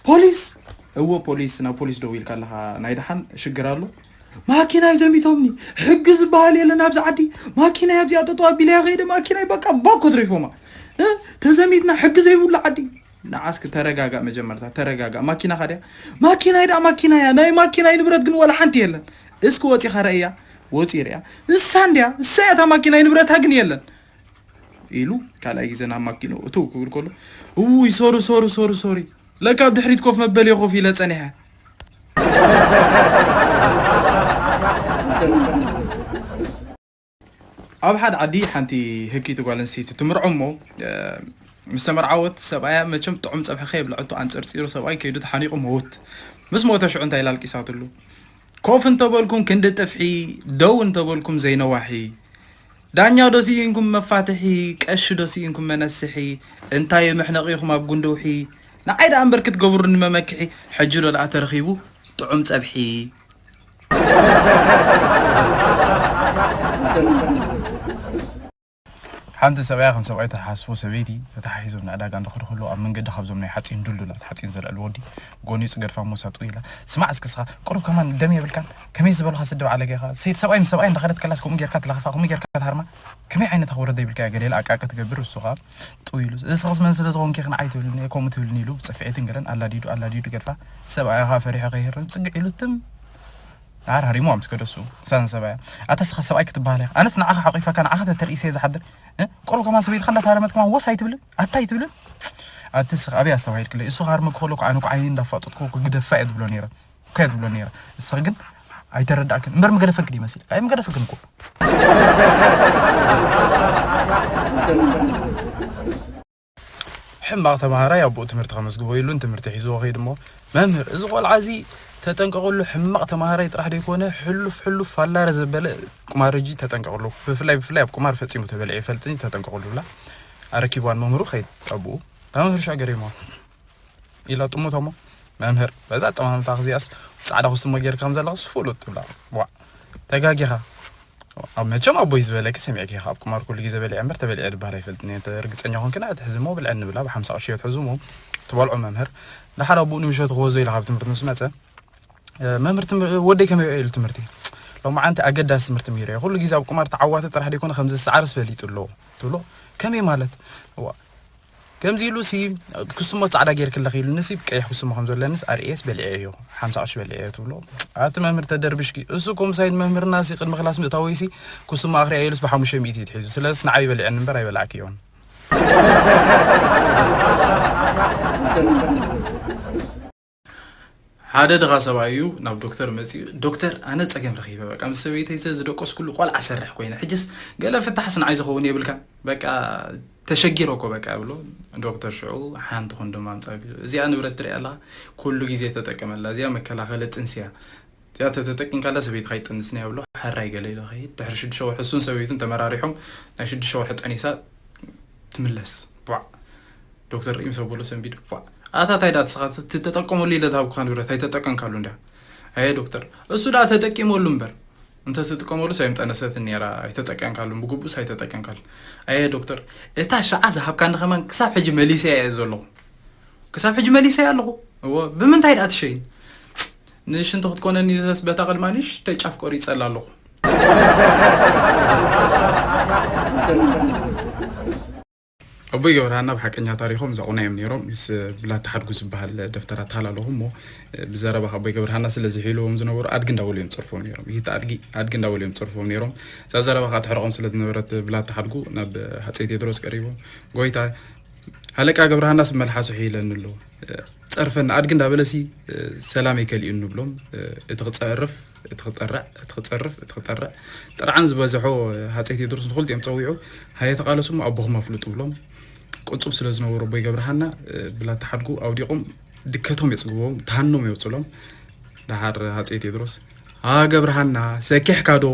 ፖሊስ። እዎ ፖሊስ፣ ናብ ፖሊስ ደዊልካ ኣለኻ ናይ ደሓን ሽግር ኣሎ። ማኪናይ ዘሚቶምኒ። ሕጊ ዝበሃል የለን ኣብዚ ዓዲ። ማኪናይ ኣብዚኣ ጠጠው ኣቢለያ ከይደ ማኪናይ በቃ ባኮ ትሪፎማ። ተዘሚትና ሕጊ ዘይብሉ ዓዲ። ንዓስኪ ተረጋጋእ መጀመርታ ተረጋጋእ። ማኪናኻ ድያ? ማኪናይ ደኣ ማኪና እያ። ናይ ማኪናይ ንብረት ግን ወላ ሓንቲ የለን። እስኪ ወፂኻ ረእያ። ወፂ ርያ። እሳ እንድያ እሳ እያ እታ ማኪናይ ንብረታ ግን የለን ኢሉ ካልኣይ ግዜ ናብ ማኪንኡ እትው ክብል ከሎ እውይ ሶሪ ሶሪ ሶሪ ሶሪ ለካ ኣብ ድሕሪት ኮፍ መበሊ ኮፍ ኢለ ፀኒሐ። ኣብ ሓደ ዓዲ ሓንቲ ህኪቲ ጓል ኣንስተይቲ ትምርዖ እሞ ምስ ተመርዓወት ሰብኣያ መቸም ጥዑም ፀብሒ ከየብልዐቶ ኣንፀርፂሩ ሰብኣይ ከይዱ ተሓኒቑ መውት። ምስ ሞተ ሽዑ እንታይ ኢላ ኣልቂሳትሉ? ኮፍ እንተበልኩም ክንዲ ጥፍሒ፣ ደው እንተበልኩም ዘይነዋሒ። ዳኛ ዶ ስኢንኩም መፋትሒ፣ ቀሺ ዶ ስኢንኩም መነስሒ፣ እንታይ የምሕነቕ ኢኹም ኣብ ጉንዲ ውሒ፣ ንዓይ ደኣ እምበር ክትገብሩኒ መመክሒ፣ ሕጂ ዶ ደኣ ተረኺቡ ጥዑም ጸብሒ። ሓንቲ ሰብኣያ ከም ሰብኣይ ተሓስቦ ሰበይቲ ተተሓሒዞም ንዕዳጋ እንድኸዱ ከለዉ ኣብ መንገዲ ካብዞም ናይ ሓፂን ዱልዱላት ሓፂን ዘልዕሉ ወዲ ጎኒፁ ገድፋ ሞሳጡ ኢላ ስማዕ እስኪ እስኻ ቁሩብ ከማን ደም የብልካን ከመይ ዝበልኻ ስዲ ባዕለገ ኢኻ ሰይቲ ሰብኣይ ምስ ሰብኣይ እንዳኸደት ከላስ ከምኡ ጌርካ ትለኽፋ ከምኡ ጌርካ ትሃርማ ከመይ ዓይነት ኣኽብሮት ዘይብልካ እያ ገለ ኢላ ኣቃቂ ትገብር እሱ ኸዓ ጥው ኢሉ እስኽስ መን ስለ ዝኾንኪ ኢኺ ንዓይ ትብልኒ እየ ከምኡ ትብልኒ ኢሉ ብፅፍዒትን ገለን ኣላዲዱ ኣላዲዱ ገድፋ ሰብኣያ ኸዓ ፈሪሑ ከይህርም ፅግዕ ኢሉ ትም ደሓር ሃሪምዋ ምስ ከደ እሱ ክሳን ሰብኣያ ኣታ እስኻ ሰብኣይ ክትበሃል ኢኻ ኣነስ ንዓኻ ሓቒፈካ ንዓኻ ተተርኢሰ እየ ዝሓድር እ? ቁሩብ ከማን ሰበይትኻ እንዳተሃረመት ከማን ወስ ኣይትብልን ኣታ ኣይትብልን ኣቲ እስኻ ኣበይ ኣስተባሂልክለይ እሱ ክሃርመኪ ከሎ እኮ ኣነ እኮ ዓይነይ እንዳፋጠጥኩ እኮ ግደፋ እየ ትብሎ ነይረ እኮ እየ ትብሎ ነይረ እስኻ ግን ኣይተረዳእክን እምበር ምገደፈክን ይመስል ኣይምገደፈክን እኮ ሕማቕ ተምሃራይ ኣቦኡ ትምህርቲ ከመዝግቦ ኢሉ ንትምህርቲ ሒዝዎ ከይዱ እሞ መምህር እዚ ቆልዓ እዚ ተጠንቀቕሉ ሕማቕ ተምሃራይ ጥራሕ ዘይኮነ ሕሉፍ ሕሉፍ ፋላረ ዘበለ ቁማር ሕጂ ተጠንቀቕሉ ብፍላይ ብፍላይ ኣብ ቁማር ፈጺሙ ተበሊዑ ይፈልጥን እዩ ተጠንቀቕሉ ብላ ኣረኪብዋ ንመምህሩ ከይድ ኣቦኡ እታ መምህር ሽዑ ገሪምዋ ኢላ ጥሙቶ እሞ መምህር በዛ ኣጠማምታ ክዚኣስ ጻዕዳ ኩስትሞ ጌርካ ከም ዘለኽስ ፍሉጥ ትብላ ዋዕ ተጋጊኻ ኣብ መቸም ኣቦይ ዝበለኪ ሰሚዕኪ ኢኻ ኣብ ቁማር ኩሉ ግዜ በሊዐ እምበር ተበሊዐ ድበሃል ኣይፈልጥን እየ እንተ ርግፀኛ ኮንክና እቲ ሕዚ እሞ ብልዐኒ ብላ ብሓምሳ ቅርሺ እዮ ትሕዙ እሞ ትበልዖ መምህር ደሓር ኣቦኡ ንምሸቱ ክወዞ ኢላ ካብ ትምህርቲ ምስ መፀ መምህር ወደይ ከመይ ውዒሉ ትምህርቲ ሎማዓንቲ ኣገዳሲ ትምህርቲ ምሂረ እየ ኩሉ ግዜ ኣብ ቁማር ተዓዋቲ ጥራሕ ደይኮነ ከም ዝሰዓርስ ፈሊጡ ኣለዎ ትብሎ ከመይ ማለት ከምዚ ኢሉ ሲ ኩስሞ ጻዕዳ ጌርክለኺ ኢሉኒ ሲ ቀይሕ ኩስሞ ከም ዘለኒ ኣርኤስ በሊዐዮ ሓምሳ ቅርሺ በሊዐዮ ትብሎ ኣቲ መምህር ተደርብሽኪ እሱ ኮምሳይድ መምህርና ሲ ቅድሚ ክላስ ምእታወይ ሲ ኩስሞ ኣኽርያ ኢሉስ ብሓሙሽተ ሚእቲ እዩ ትሒዙ ስለስ ንዓይ በሊዐኒ እምበር ኣይበላዕክዮን ሓደ ድኻ ሰብኣይ እዩ ናብ ዶክተር መፂኡ ዶክተር ኣነ ፀገም ረኺበ በቃ ምስ ሰበይተይ ዘዝደቀስኩሉ ቆልዓ ሰርሕ ኮይነ ሕጅስ ገለ ፍታሕስ ንዓይ ዝኸውን የብልካ በቃ ተሸጊረ እኮ በቃ ብሎ ዶክተር ሽዑ ሓንቲ ኮንዶም ኣምፃ ቢሉ እዚኣ ንብረት ትሪኣ ኣለኻ ኩሉ ግዜ ተጠቀመላ እዚኣ መከላኸሊ ጥንሲ እያ እዚኣ ተተጠቂምካላ ሰበይትኻ ይጠንስኒ እያ ብሎ ሕራይ ገለ ኢሉ ከይድ ድሕሪ ሽዱሽተ ወርሒ እሱን ሰበይቱን ተመራሪሖም ናይ ሽዱሽተ ወርሒ ጠኒሳ ትምለስ ቧዕ ዶክተር ርኢም ሰብ በሎ ሰንቢዱ ቧዕ ኣታ ታይ ዳኣ ትስኻ ትተጠቀመሉ ኢለ ዝሃብኩኻ ንብረት ኣይተጠቀምካሉ እንድያ ኣየ ዶክተር እሱ ዳኣ ተጠቂመሉ እምበር እንተ ትጥቀመሉስ ኣይምጠነሰትን ነይራ ኣይተጠቀምካሉን ብግቡእስ ኣይተጠቀምካሉን ኣየ ዶክተር እታ ሸዓ ዝሃብካኒ ከማን ክሳብ ሕጂ መሊሰያ እየ ዘለኹ ክሳብ ሕጂ መሊሰያ ኣለኹ እዎ ብምንታይ ዳኣ ትሸይን ንሽንቲ ክትኮነኒ ዘስ በታ ቅድማ ንሽተይ ጫፍ ቆሪፀላ ኣለኹ ኣቦይ ገብረሃና ብሓቀኛ ታሪኾም እዛ ቁና እዮም ነይሮም ምስ ብላታ ሓድጉ ዝበሃል ደፍተራ ተሃላለኹ እሞ ብዘረባ ኣቦይ ገብረሃና ስለ ዝሒልዎም ዝነበሩ ኣድጊ እንዳበሉ እዮም ፀርፎም ነይሮም ይህቲ ኣድጊ ኣድጊ እንዳበሉ እዮም ፀርፎም ነይሮም እዛ ዘረባ ከዓ ትሕረቆም ስለ ዝነበረት ብላታ ሓድጉ ናብ ሃፀይ ቴድሮስ ቀሪቦም ጎይታ ሃለቃ ገብረሃናስ መልሓሱ ሒለኒ ኣሎ ፀርፈኒ ኣድጊ እንዳበለሲ ሰላም ይከልእዩ ንብሎም እቲ ክፀርፍ እቲ ክጠርዕ እቲ ክፀርፍ እቲ ክጠርዕ ጥርዓን ዝበዝሖ ሃፀይ ቴድሮስ ንክልቲኦም ፀዊዑ ሃየ ተቃለሱ እሞ ኣቦኹም ኣፍልጡ ብሎም ቅፁብ ስለ ዝነበሩ ኣቦይ ገብረሃና ብላታ ሓድጉ ኣውዲቖም ድከቶም የፅግቦም ተሃኖም የውፅሎም ደሓር ሃፀይ ቴድሮስ ሃ ገብረሃና ሰኪሕካ ዶ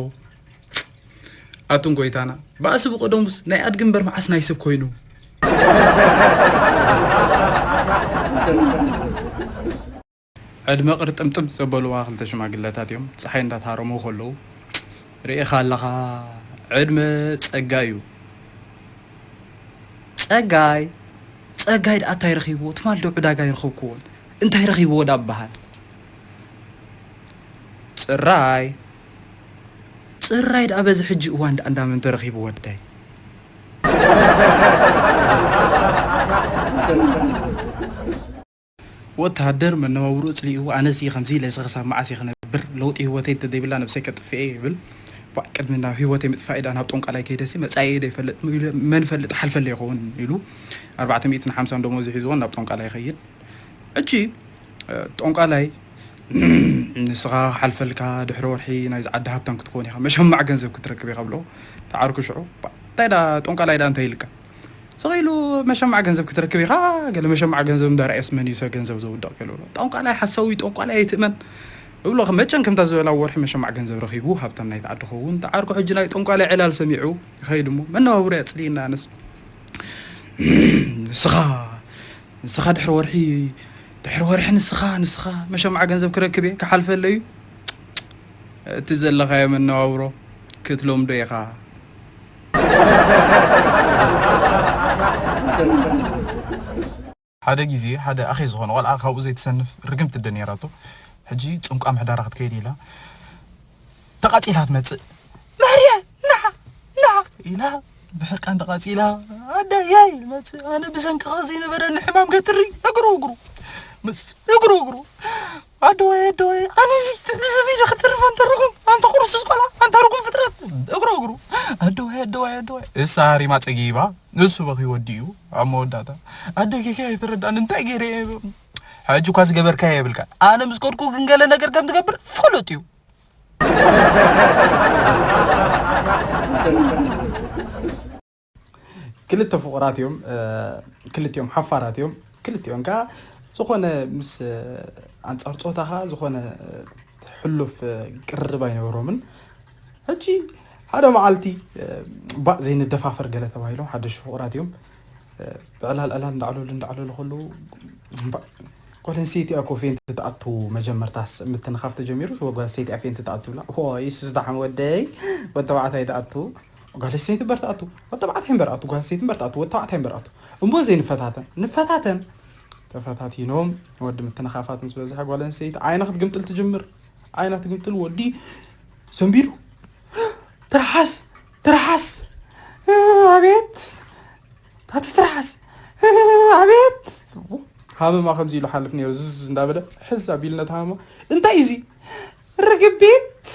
ኣቱም ጎይታና ባእሲ ብቀደሙስ ናይ ኣድጊ እምበር መዓስ ናይ ሰብ ኮይኑ ዕድመ ቅርጥምጥም ዘበሉዋ ክልተ ሽማግለታት እዮም። ፀሓይ እንዳተሃረሙ ከለዉ፣ ርኢኻ ኣለኻ፣ ዕድመ ጸጋ እዩ። ጸጋይ፣ ጸጋይ ደኣ እንታይ ረኺብዎ? ትማል ዶ ዕዳጋ ኣይረኸብክዎን? እንታይ ረኺብዎ ደኣ እበሃል? ጽራይ፣ ጽራይ ደኣ በዚ ሕጂ እዋን ደኣ እንዳመን ተረኺቡ ወደይ? ወተሃደር መነባብሮ ጽሊኡ፣ ኣነሲ ከምዚ ኢለ ክሳብ መዓስ እየ ክነብር? ለውጢ ህይወተይ እንተዘይብላ ነብሰይ ከጥፍኤ ይብል። ባ፣ ቅድሚ ናብ ህይወተይ ምጥፋእ ኢዳ ናብ ጦንቃላይ ከይደሲ መጻኢ ኢደ ይፈልጥ፣ ኢሉ መን ፈልጥ ሓልፈለ ይኸውን ኢሉ ኣርባዕተ ሚእትን ሓምሳን ደሞዙ ሒዝዎ ናብ ጦንቃላይ ይኸይድ። ሕጂ፣ እ፣ ጦንቃላይ ንስኻ ክሓልፈልካ ድሕሪ ወርሒ ናይዚ ዓዲ ሃብታም ክትከውን ኢኻ፣ መሸማዕ ገንዘብ ክትረክብ ኢኻ ብሎ ተዓርኩ ሽዑ። ባ፣ እንታይ ዳ ጦንቃላይ ዳ እንታይ ኢልካ? ስቕ ኢሉ መሸማዕ ገንዘብ ክትረክብ ኢኻ፣ ገለ መሸማዕ ገንዘብ እንዳረኣየስ መን እዩ ሰብ ገንዘብ ዘውድቕ ከሎ ብሎ። ጠንቋላይ ሓሳዊ፣ ጠንቋላይ ኣይትእመን እብሎ። መጨን ከምታ ዝበላ ወርሒ መሸማዕ ገንዘብ ረኺቡ ሃብታም ናይቲ ዓዲ ኸውን። ተዓርኩ ሕጂ ናይ ጠንቋላይ ዕላል ሰሚዑ ይኸይድ እሞ መነባብሮ ያጽልኢና ኣነስ። ንስኻ፣ ንስኻ ድሕሪ ወርሒ፣ ድሕሪ ወርሒ ንስኻ፣ ንስኻ መሸማዕ ገንዘብ ክረክብ እየ፣ ክሓልፈለይ እዩ። እቲ ዘለኻዮ መነባብሮ ክትለምዶ ኢኻ። ሓደ ግዜ ሓደ ኣኼ ዝኾነ ቆልዓ ካብኡ ዘይትሰንፍ ርግምቲ እደ ነይራቶ። ሕጂ ጽምቋ ምሕዳራ ክትከይድ ኢላ ተቓጺላ ትመጽእ። ማርያ፣ ንዓ፣ ንዓ ኢላ ብሕርቃን ተቓጺላ፣ ኣደያይ መጽእ። ኣነ ብሰንክኻ ዘይነበረኒ ሕማም ገትሪ እግሩ እግሩ፣ ምስ እግሩ እግሩ። ኣደዋይ፣ ኣደዋይ፣ ኣነ እዚ ትሕቲ ሰበይደ ክትርፋ እንተረኹም፣ ኣንታ ቁርሱስ ቆልዓ፣ ኣንታ ርጉም ፍጥረት፣ እግሩ እግሩ። ኣደዋይ፣ ኣደዋይ፣ ኣደዋይ። እሳ ሃሪማ ጸጊባ፣ ንሱ በኺ ወዲኡ ኣብ መወዳእታ። ኣደ ጌጋ ኣይተረዳእን፣ እንታይ ገይረ እየ? ሕጂ እኳ ዝገበርካዮ የብልካ። ኣነ ምስ ከድኩ ግን ገለ ነገር ከም ትገብር ፍሉጥ እዩ። ክልተ ፍቑራት እዮም፣ እ፣ ክልቲኦም ሓፋራት እዮም። ክልቲኦም ከኣ ዝኾነ ምስ፣ እ፣ ኣንጻር ጾታኻ ዝኾነ፣ እ፣ ሕሉፍ፣ እ፣ ቅርርብ ኣይነበሮምን። ሕጂ ሓደ መዓልቲ፣ እ፣ ባእ ዘይንደፋፈር ገለ ተባሂሎም ሓደሽቲ ፍቑራት እዮም። እ፣ ብዕላል ዕላል እንዳዕለሉ እንዳዕለሉ ከለዉ፣ እምባ-፣ ጓል ኣንስተይቲ እያ እኮ ፌንት ትኣቱ። መጀመርታስ ምትንኻፍ ተጀሚሩ፣ ጓል ኣንስተይቲ እያ ፌንት ትኣቱ ብላ። ሆይ፣ እሱስ ደሓን ወደይ፣ ወዲ ተባዕታይ ትኣቱ። ጓል ኣንስተይቲ እምበር ትኣቱ፣ ወዲ ተባዕታይ እምበር ኣቱ፣ ጓል ኣንስተይቲ እምበር ትኣቱ፣ ወዲ ተባዕታይ እምበር ኣቱ። እሞ ዘይንፈታተን፣ ንፈታተን። ተፈታቲኖም፣ ወዲ ምትንኻፋት ምስ በዝሐ ጓል ኣንስተይቲ ዓይና ክትግምጥል ትጅምር። ዓይና ትግምጥል፣ ወዲ ሰንቢዱ። ትርሓስ፣ ትርሓስ። ኣቤት። ኣቲ ትርሓስ። ኣቤት። ሃመማ ከምዚ ኢሉ ሓልፍ ነይሩ፣ ዝዝ እንዳበለ፣ ሕዝ ኣቢሉ ነቲ ሃመማ። እንታይ እዚ? ርግቢት።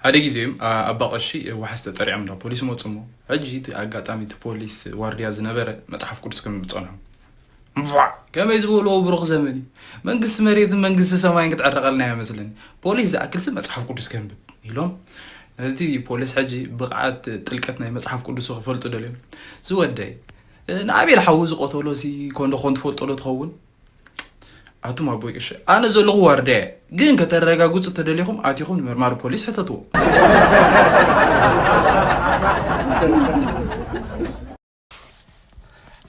ሓደ ግዜ፣ አ-፣ ኣባ ቀሺ ዋሕስ ተጠሪዖም ናብ ፖሊስ መጹ እሞ፣ ሕጂ እቲ ኣጋጣሚ እቲ ፖሊስ ዋርድያ ዝነበረ መጽሓፍ ቅዱስ ከንብብ ጸንሑ። እምቧዕ! ከመይ ዝበልዎ ብሩኽ ዘመን እዩ። መንግስቲ መሬትን መንግስቲ ሰማይን ክትዕረቐልና እያ መስለኒ። ፖሊስ ዝኣክልሲ መጽሓፍ ቅዱስ ከንብብ ኢሎም፣ ነቲ ፖሊስ ሕጂ ብቕዓት ጥልቀት ናይ መጽሓፍ ቅዱሱ ክፈልጡ ደልዮም። ዝወደይ፣ ንኣቤል ሓዉ ዝቐተሎ ሲ ኮንዶ ኮን ትፈልጦ ዶ ትኸውን? ኣቱም ኣቦይ ቀሺ፣ ኣነ ዘለኹ ዋርድያ እየ። ግን ከተረጋግጹ ተደሊኹም ኣቲኹም ንመርማሪ ፖሊስ ሕተትዎ።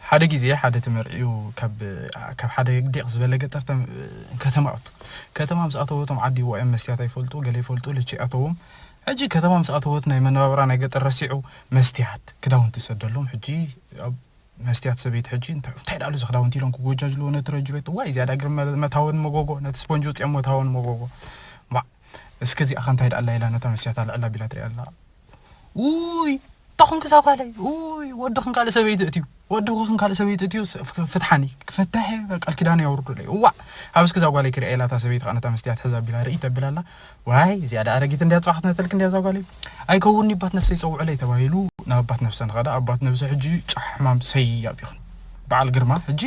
ሓደ ግዜ ሓደ ተመርዕዩ ካብ፣ ካብ ሓደ ዲቕ ዝበለ ገጠር ተም-፣ ከተማ ኣቱ። ከተማ ምስ ኣተወ እቶም ዓዲ ይዋኦም መስትያት ኣይፈልጡ፣ ገለ ይፈልጡ፣ ልቺ ኣተዎም። ሕጂ ከተማ ምስ ኣተወት ናይ መነባብራ ናይ ገጠር ረሲዑ መስትያት ክዳውንቲ ይሰደሎም። ሕጂ ኣብ መስትያት ሰበይቲ ሕጂ እንታይ፣ እንታይ ደኣሉ እዚ ክዳውንቲ ኢሎም ክጎጃጅልዎ ነቲ ረጅ ቤት። ዋይ፣ እዚኣ ዳግር መ-፣ መታወን መጎጎ፣ ነቲ ስፖንጅ ውፅኦም መታወን መጎጎ። ማ፣ እስከ እዚኣ ከ እንታይ ደኣላ ኢላ ነታ መስትያት ኣልዕላ ቢላ ትሪኣ ኣላ። ውይ፣ እንታይ ኾንክ እዛ ጓለይ? ውይ፣ ወድኽን ካልእ ሰበይቲ እትዩ፣ ወድኽን ካልእ ሰበይቲ እትዩ፣ ስ-፣ ፍ-፣ ፍትሓኒ። ክፈትሕ እየ፣ በቃ ቃል ኪዳን የውርዱለይ። እዋእ፣ ኣብ እስኪ እዛ ጓለይ ክሪኣ ኢላ እታ ሰበይቲ ኸዓ ነታ መስትያት ሕዛ ቢላ ርኢ ተብል ኣላ። ዋይ፣ እዚኣ ደኣ ኣረጊት እንድያ፣ ጽባሕ ትመተልክ እንድያ እዛ ጓለይ። ኣይከውንኒ ባት ነብሰይ ጸውዑለይ ተባሂሉ ናብ ኣባት ነብሰ ንኸዳ፣ ኣባት ነብሰ ሕጂ ጫሕ ሕማም ሰይ ኣቢኹን። በዓል ግርማ ሕጂ፣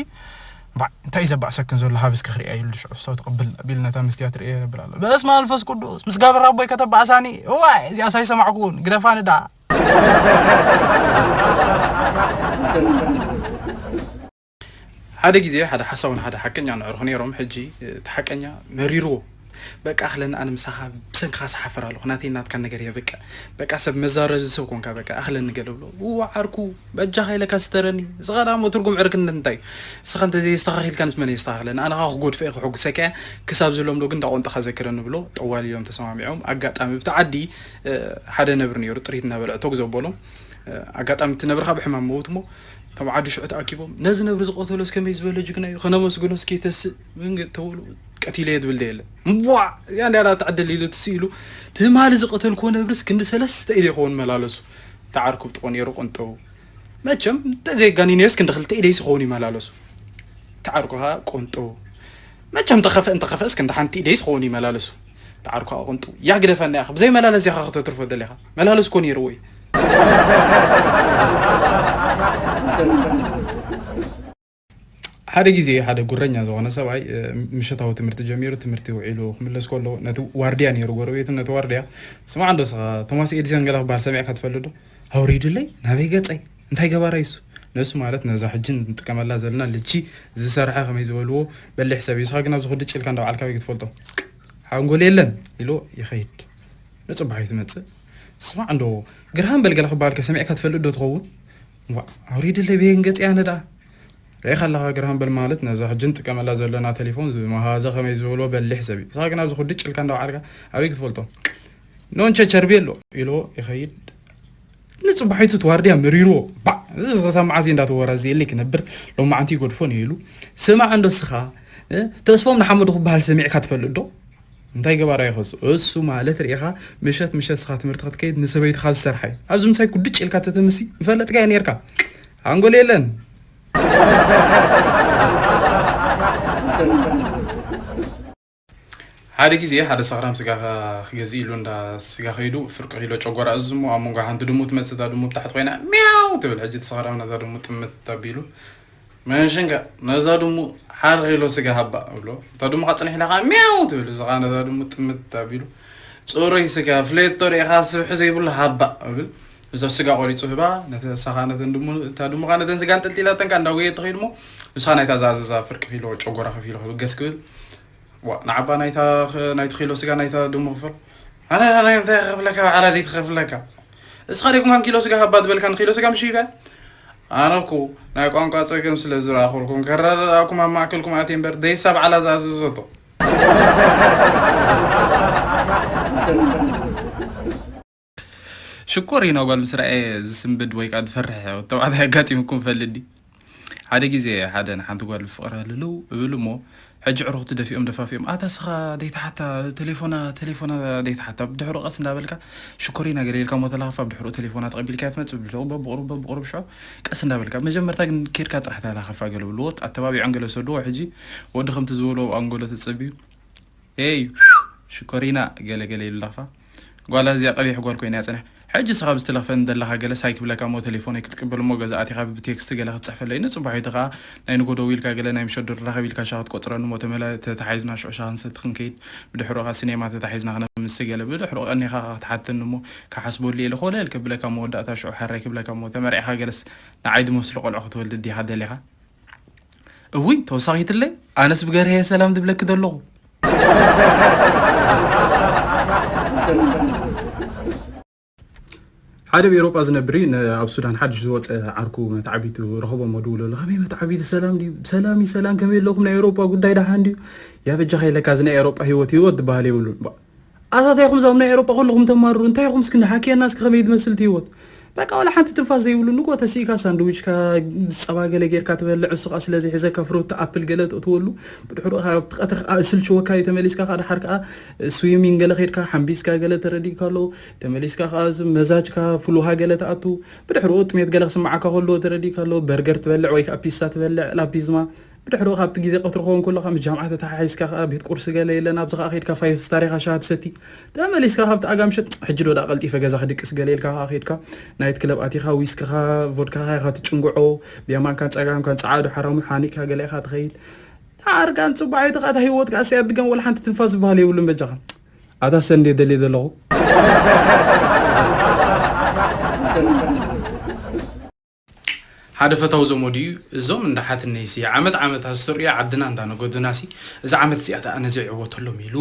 ባዕ፣ እንታይ እዩ ዘባእሰክን ዘሎ? ሃብ እስኪ ክሪኣ ኢሉ ሽዑ እሷ ትቕብል ቢል ነታ መስትያት ርእየ የብል ኣሎ። በስመ ኣብ መንፈስ ቅዱስ፣ ምስ ጋብር ኣቦይ ከተባእሳኒ፣ እዋይ፣ እዚኣስ ኣይሰማዕኩን፣ ግደፋኒ ደኣ። ሓደ ግዜ ሓደ ሓሳውን ሓደ ሓቀኛን ኣዕሩኽ ነይሮም። ሕጂ እቲ ሓቀኛ መሪርዎ፣ በቃ ኣኽለኒ፣ ኣነ ምሳኻ ብሰንክኻ ስሓፍር ኣለኹ። ናተይ ናትካ ነገር እየ። በቃ በቃ ሰብ መዛረቢ ሰብ ኮንካ። በቃ ኣኽለኒ ገለ ብሎ። እዋ ዓርኩ፣ በጃኻ ኢለካ ስተረኒ። ዝቐዳሞ ትርጉም ዕርክነት እንታይ እዩ? ንስኻ እንተዘየስተኻኺልካ ንስ መን የስተኻኽለኒ? ኣነ ኸዓ ክጎድፈ እየ፣ ክሕጉሰካ እየ። ክሳብ ዝለምዶ ግን እንዳቆንጠኻ ዘክረኒ ብሎ። ጠዋል ኢሎም ተሰማሚዖም። ኣጋጣሚ ብቲ ዓዲ ሓደ ነብሪ ነይሩ፣ ጥሪት እናበልዐ ቶግ ዘበሎም። ኣጋጣሚ እቲ ነብርኻ ብሕማም መውት እሞ እቶም ዓዲ ሽዑ ተኣኪቦም፣ ነዚ ነብሪ ዝቐተሎስ ከመይ ዝበለ ጅግና እዩ፣ ከነመስግኖስ ከይተስእ። ምን ተብሉ፣ ቀቲለ እየ ዝብል የለ። እምቧዕ፣ እዚኣ እንዲያ ትዕድል ኢሉ ትስኢሉ። ትማሊ ዝቐተልክዎ ነብርስ ክንዲ ሰለስተ ኢደ ይኸውን መላለሱ። ተዓርኩብ ጥቆ ነይሩ ቆንጠው። መቸም እንተዘይጋኒነዮስ ክንዲ ክልተ ኢደይስ ይኸውን ይመላለሱ። ተዓርኩኻ ቆንጠው። መቸም ተኸፍአ እንተኸፍአስ ክንዲ ሓንቲ ኢደይስ ይኸውን ይመላለሱ። ተዓርኩኻ ቆንጠው። ያ ግደፈና ኢኻ። ብዘይ መላለስ ኢኻ ከተትርፎ ደሊኻ። መላለስ እኮ ነይርዎ እዩ። ሓደ ግዜ ሓደ ጉረኛ ዝኾነ ሰብኣይ፣ እ፣ ምሸታዊ ትምህርቲ ጀሚሩ፣ ትምህርቲ ውዒሉ ክምለስ ከሎ፣ ነቲ ዋርድያ ነይሩ ጎረቤቱ፣ ነቲ ዋርድያ፣ "ስማዕ እንዶ እስኻ፣ ቶማስ ኤዲሰን ገለ ክበሃል ሰሚዕካ ትፈልጥ ዶ? ኣውሪዱለይ፣ ናበይ ገጸይ? እንታይ ገባራይ እሱ?" ንሱ ማለት ነዛ ሕጂ ንጥቀመላ ዘለና ልጂ ዝሰርሐ ከመይ ዝበልዎ በሊሕ ሰብ እዩ። ንስኻ ግን ኣብዚ ኩዲ ጭልካ እንዳውዓልካ ኣበይ ክትፈልጦ? ሓንጎል የለን ኢሉ ይኸይድ። ንጽባሒቱ ትመጽእ። "ስማዕ እንዶ፣ ግርሃም በል ገለ ክበሃል ከ ሰሚዕካ ትፈልጥ ዶ ትኸውን?" "ዋእ፣ ኣውሪድለይ በየን ገጽ እያ ነዳ?" "ርኢኻ ኣለኻ፣ ግርሃም በል ማለት ነዛ ሕጂ ንጥቀመላ ዘለና ቴሌፎን ዝመሃዘ ከመይ ዝበሎ በሊሕ ሰብ እዩ። ንስኻ ግን ኣብዚ ኩዲ ጭልካ እንዳወዓልካ ኣበይ ክትፈልጦ? ኖንቸ ቸርቤሎ" ኢሎ ይኸይድ። ንጽባሒቱ እቲ ዋርድያ መሪርዎ። "ባዕ፣ እዚ ክሳብ መዓዝ እዩ እንዳተወራዘየለይ ክነብር? ሎማዓንቲ ይገድፎ" ነይሉ። "ስማዕ እንዶ እስኻ፣ እ፣ ተስፎም ንሓመዱ ክበሃል ሰሚዕካ ትፈልጥ ዶ?" እንታይ ገባራይ ይኸሱ? እሱ ማለት ርኢኻ፣ ምሸት ምሸት ስኻ ትምህርቲ ክትከይድ ንሰበይትኻ ዝሰርሓ እዩ። ኣብዚ ምሳይ ኩድጭ ኢልካ ተተምሲ ምፈለጥካ እየ ነይርካ። ሓንጎል የለን። ሓደ ግዜ ሓደ ሰኽራም ስጋ ክገዝእ ኢሉ እንዳ ስጋ ከይዱ፣ ፍርቂ ኪሎ ጨጎራ እዝሞ ኣብ መንጎ ሓንቲ ድሙ ትመጽእ። እታ ድሙ ብታሕቲ ኮይና ሚያው ትብል። ሕጂ እቲ ሰኽራም ነዛ ድሙ ጥምት ኣቢሉ፣ "መንሽንካ ነዛ ድሙ ሓደ ኪሎ ስጋ ሃባ" እብሎ። እታ ድሙ ኸዓ ጽንሕ ኢላ ኸዓ ሚያው ትብል። እዚ ኸዓ ነዛ ድሙ ጥምት ኣቢሉ፣ "ጽሩይ ስጋ ፍሌቶ ርኢኻ ስብሒ ዘይብሉ ሃባ" እብል። እዛ ስጋ ቆሪጹ ህባ፣ ነተ-፣ ንሳ ኸዓ ነተን ድሙ፣ እታ ድሙ ኸዓ ነተን ስጋ ኣንጠልጢላተን ከኣ እንዳጎየት ትኸይድ እሞ፣ ንሳ ናይታ ዝኣዘዛ ፍርቂ ኪሎ ጨጎራ ከፊሉ ክብገስ ክብል፣ "ዋ፣ ንዓባ ናይታ ኽ-፣ ናይቲ ኪሎ ስጋ ናይታ ድሙ ክፈል?" "ኣነ ናይ እንታይ ክኸፍለካ፣ ባዕላ ደይ ትኸፍለካ? እስኻ ደይ ኩማን ኪሎ ስጋ ሃባ ዝበልካ ንኪሎ ስጋ ምሽ ይበ?" "ኣነ እኮ ናይ ቋንቋ ጸገም ስለ ዝረኣኹልኩም ከረዳድኣኩም ኣብ ማእከልኩም ኣትየ እምበር፣ ደይሳ ባዕላ ዝኣዘዘቶ." ሽኮር ኢና ጓል ምስ ረኣየ ዝስንብድ ወይ ከኣ ዝፈርሕ ተባዕታይ ኣጋጢሙኩም ይፈልጥ ድዩ? ሓደ ግዜ ሓደ ንሓንቲ ጓል ብፍቕሪ ህልው እብል እሞ፣ ሕጂ ኣዕሩኽቲ ደፊኦም ደፋፊኦም፣ "ኣታ ስኻ ደይትሓታ፣ ቴሌፎና፣ ቴሌፎና ደይትሓታ?" ብድሕሩ ቀስ እንዳበልካ ሽኮሪና ገለ ኢልካ እሞ ተላኽፋ፣ ብድሕሩ ቴሌፎና ተቐቢልካያ ትመጽእ፣ ብድሕሩ በብቑሩብ፣ በብቑሩብ ሽዑ ቀስ እንዳበልካ። መጀመርታ ግን ኬድካ ጥራሕ ተላኽፋ ገለ ብልዎ፣ ኣተባቢዖም ገለ ዝሰድዎ፣ ሕጂ ወዲ ከምቲ ዝበልዎ ኣንጎሎ ተጸብዩ፣ "ኤይ፣ ሽኮሪና" ገለ ገለ ኢሉ ላኽፋ። ጓላ እዚኣ ቀቢሕ ጓል ኮይና እያ ጽንሕ። "ሕጂ ንስኻ ኣብዚ ትለኽፈኒ ዘለኻ ገለ ሳይ ክብለካ እሞ ቴሌፎነይ ክትቅበል እሞ ገዛ ኣቲኻ ብቴክስት ገለ ክትጽሕፈለይ፣ ንጽባሒቱ ከኣ ናይ ንጎ ደዊልካ ገለ ናይ ምሸት ዶ ንራኸብ ኢልካ ሻሂ ክትቆጽረኒ እሞ ተመላ-፣ ተታሓሒዝና ሽዑ ሻሂ ክንሰቲ ክንከይድ፣ ብድሕሩ ከኣ ሲኔማ ተታሒዝና ክነምሲ ገለ፣ ብድሕሩ ቀኒኻ ከኣ ክትሓተኒ እሞ ክሓስበሉ እየ ኢለ ኮለል ከብለካ መወዳእታ ሽዑ ሕራይ ክብለካ እሞ ተመርዒኻ ገለስ ንዓይ ዝመስሉ ቆልዑ ክትወልድ ዲኻ ደሊኻ?" እውይ ተወሳኺትለይ፣ ኣነስ ብገርሀየ ሰላም ዝብለኪ ዘለኹ። ሓደ ኣብ ኤውሮጳ ዝነብር እዩ፣ ን-፣ ኣብ ሱዳን ሓድሽ ዝወጸ ዓርኩ መትዓቢቱ ረኸቦ እሞ ደውለሉ፣ "ከመይ መትዓቢቲ፣ ሰላም ድዩ?" "ሰላም እዩ፣ ሰላም፣ ከመይ ኣለኹም? ናይ ኤውሮጳ ጉዳይ ደሓን ድዩ?" "ያ በጃኻ ኢለካ፣ እዚ ናይ ኤውሮጳ ህይወት፣ ህይወት ዝበሃል የብሉን። ባ-፣ ኣታ እንታይ ኢኹም እዞም ናይ ኤውሮጳ ኩልኹም ተማርሩ? እንታይ ኢኹም እስኪ ንሓክየና እስኪ፣ ከመይ ዝመስል እቲ ህይወት?" በቃ ዋላ ሓንቲ ትንፋስ ዘይብሉ፣ ንጎ ተሲእካ ሳንድዊችካ ምስ ጸባ ገለ ጌርካ ትበልዕ፣ እሱ ከኣ ስለ ዘይሕዘካ ፍሩቲ ኣፕል ገለ ተእትወሉ፣ ብድሕሩ ከኣ ኣብቲ ቀትሪ ከኣ እስልችወካ እዩ፣ ተመሊስካ ከኣ ደሓር ከኣ ስዊሚንግ ገለ ከይድካ ሓምቢስካ ገለ ተረዲእካ ኣሎ፣ ተመሊስካ ከኣ እዚ መዛጅካ ፍል ውሃ ገለ ትኣቱ፣ ብድሕሩ ጥሜት ገለ ክስምዓካ ከሎ ተረዲእካ ኣሎ፣ በርገር ትበልዕ ወይ ከኣ ፒሳ ትበልዕ፣ ላፒዝማ፣ ብድሕሩ ካብቲ ግዜ ቀትሪ ክኸውን ከሎ ከኣ ምስ ጃምዓ ተተሓሒዝካ ከኣ ቤት ቁርሲ ገለ የለን፣ ኣብዚ ከኣ ከይድካ ፋይፍ ስታር ኢኻ ሻሂ ትሰቲ፣ ተመሊስካ ካብቲ ኣጋ ምሸት፣ "ሕጂ ዶ ደኣ ቀልጢፈ ገዛ ክድቅስ" ገለ ኢልካ ከኣ ከይድካ ናይት ክለብ ኣቲኻ ዊስክኻ ቮድካኻ ኢኻ ትጭንግዖ፣ ብየማንካን ጸጋምካን ጸዓዱ ሓራሙ ሓኒቕካ ገለ ኢኻ ትኸይድ። ኣርጋን ጽባሒቱ ከኣ እታ ህይወት ከኣ እዚኣ ድገም፣ ወላ ሓንቲ ትንፋስ ዝበሃል የብሉን በጃኻ። ኣታ ሰንዴ ደልየ ዘለኹ። ሓደ ፈታዊ ዘመዱ እዩ። እዞም እንዳ ሓትነይሲ ዓመት ዓመት ኣስተርእዮ ዓድና እንዳነገዱናሲ፣ እዚ ዓመት እዚኣ ኣነ ዘይዕወተሎም ኢሉ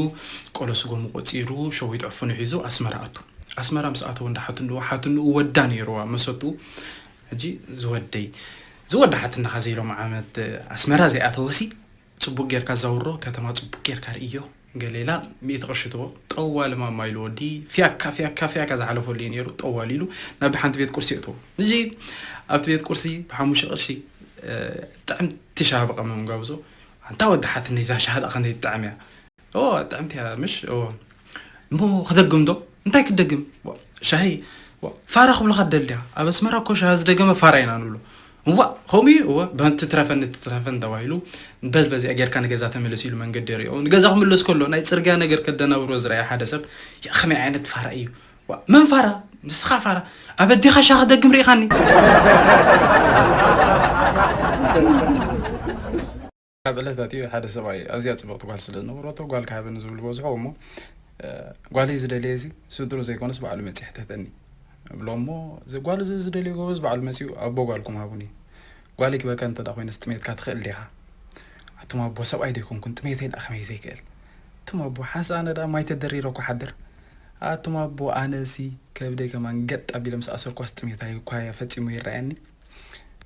ቆሎ ስጎሙ ቆጺሩ ሸዊት ዕፉኑ ሒዙ ኣስመራ ኣቱ። ኣስመራ ምስ ኣተወ እንዳ ሓትንኡ ሓትንኡ ወዳ ነይርዋ መሰቱ። ሕጂ ዝወደይ ዝወዳ ሓትንኻ ዘይሎም ዓመት ኣስመራ ዘይኣተወሲ ጽቡቅ ጌርካ ዘውሮ፣ ከተማ ጽቡቅ ጌርካ ርእዮ። ገሌላ ሚእቲ ቅርሺ ትቦ፣ ጠዋሊ ማማ ኢሉ ወዲ፣ ፊያካ፣ ፊያካ፣ ፊያካ ዝሓለፈሉ እዩ ነይሩ፣ ጠዋሊ ኢሉ ናብ ሓንቲ ቤት ቁርሲ የእትዎ። እዚ ኣብቲ ቤት ቁርሲ ብሓሙሽተ ቅርሺ፣ እ፣ ጥዕምቲ ሻሂ ብቐመም ጋብዞ። ኣንታ ወዲ ሓትነይ፣ እዛ ሻሂ ደኣ ከመይ ትጥዕም እያ? እዎ፣ ጥዕምቲ እያ፣ ምሽ? እዎ። እሞ ክደግም ዶ? እንታይ ክትደግም? ዋ፣ ሻሂ፣ ዋ፣ ፋራ ክብልኻ ትደሊ ዲኻ? ኣብ ኣስመራ እኮ ሻሂ ዝደገመ ፋራ ኢና ንብሎ። እዋ፣ ከምኡ እዩ፣ እወ፣ በ-፣ ትትረፈኒ፣ ትትረፈኒ ተባሂሉ፣ በዝ በዚኣ ጌርካ ንገዛ ተመለስ ኢሉ መንገዲ የርእዮ። ንገዛ ክምለስ ከሎ፣ ናይ ጽርግያ ነገር ከደናብሮ ዝረኣየ ሓደ ሰብ፣ "ያ፣ ከመይ ዓይነት ፋራ እዩ? ዋ፣ መን ፋራ? ንስኻ ፋራ? ኣብ ኣዴኻ ሻሂ ክደግም ርኢኻኒ?" ኣብ ዕለታት እዩ ሓደ ሰብኣይ ኣዝያ ጽብቕቲ ጓል ስለ ዝነበረቶ፣ "ጓል ክሃበኒ" ዝብል በዝሖ እሞ፣ እ፣ "ጓለይ ዝደልየ እዚ ስድሩ ዘይኮነስ ባዕሉ መጺኡ ሕተተኒ" እብሎ እሞ፣ "እዚ ጓል እዚ ዝደልዮ ጎበዝ ባዕሉ መጺኡ ኣቦ ጓልኩም ሃቡኒ። ጓለይ ክበካ እንተ ደኣ ኮይነስ ጥሜትካ ትኽእል ዲኻ?" ኣቱም ኣቦ፣ ሰብኣይ ዶይኮንኩን ጥሜተይ ደኣ ከመይ ዘይክእል? ኣቱም ኣቦ፣ ሓንሳእ ኣነ ደኣ ማይ ተደሪረ እኮ ሓድር። ኣቱም ኣቦ፣ ኣነሲ ከብደይ ከማን ገጥ ኣቢለ ምስ ኣሰርኳስ ጥሜታይ እኳ ፈጺሙ ይረኣየኒ።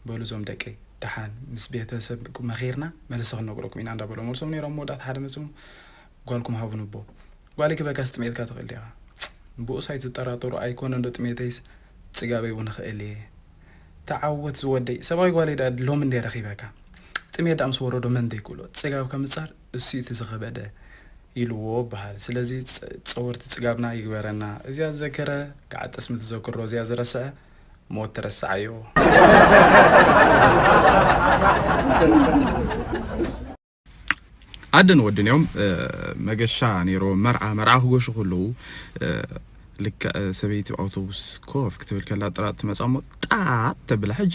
በሉ እዞም ደቀይ፣ ደሓን ምስ ቤተሰብ መኺርና መልሲ ክንነግረኩም ኢና እንዳበሉ መልሶም ነይሮም። መወዳእታ ሓደ መጺኡ፣ "ጓልኩም ሃቡኒ ኣቦ፣ ጓለይ ክበካ ስጥሜትካ ትኽእል ዲኻ? ብኡስ ኣይትጠራጠሩ፣ ኣይኮነን ዶ ጥሜተይስ ጽጋበይ እውን እኽእል እየ። ተዓወት ዝወደይ፣ ሰብኣይ ጓለይ ደኣ ሎሚ እንደ ረኺበካ። ጥሜት ደኣ ምስ ወረዶ መን ዘይክእሎ፣ ጽጋብካ ምጻር እሱ እቲ ዝኸበደ" ኢልዎ በሃል። ስለዚ ጸ-፣ ጸወርቲ ጽጋብና ይግበረና። እዚኣ ዝዘከረ ገዓት ጠስሚ ትዘክሮ፣ እዚኣ ዝረስዐ ሞት ተረስዓዮ። ኣደን ወድን እዮም፣ እ፣ መገሻ ነይርዎም። መርዓ፣ መርዓ ክገሹ ከለዉ፣ እ፣ ልክዕ ሰበይቲ ኣውቶቡስ ኮፍ ክትብል ከላ ጥራጥ ትመጻ እሞ ጣጥ ተብላ። ሕጂ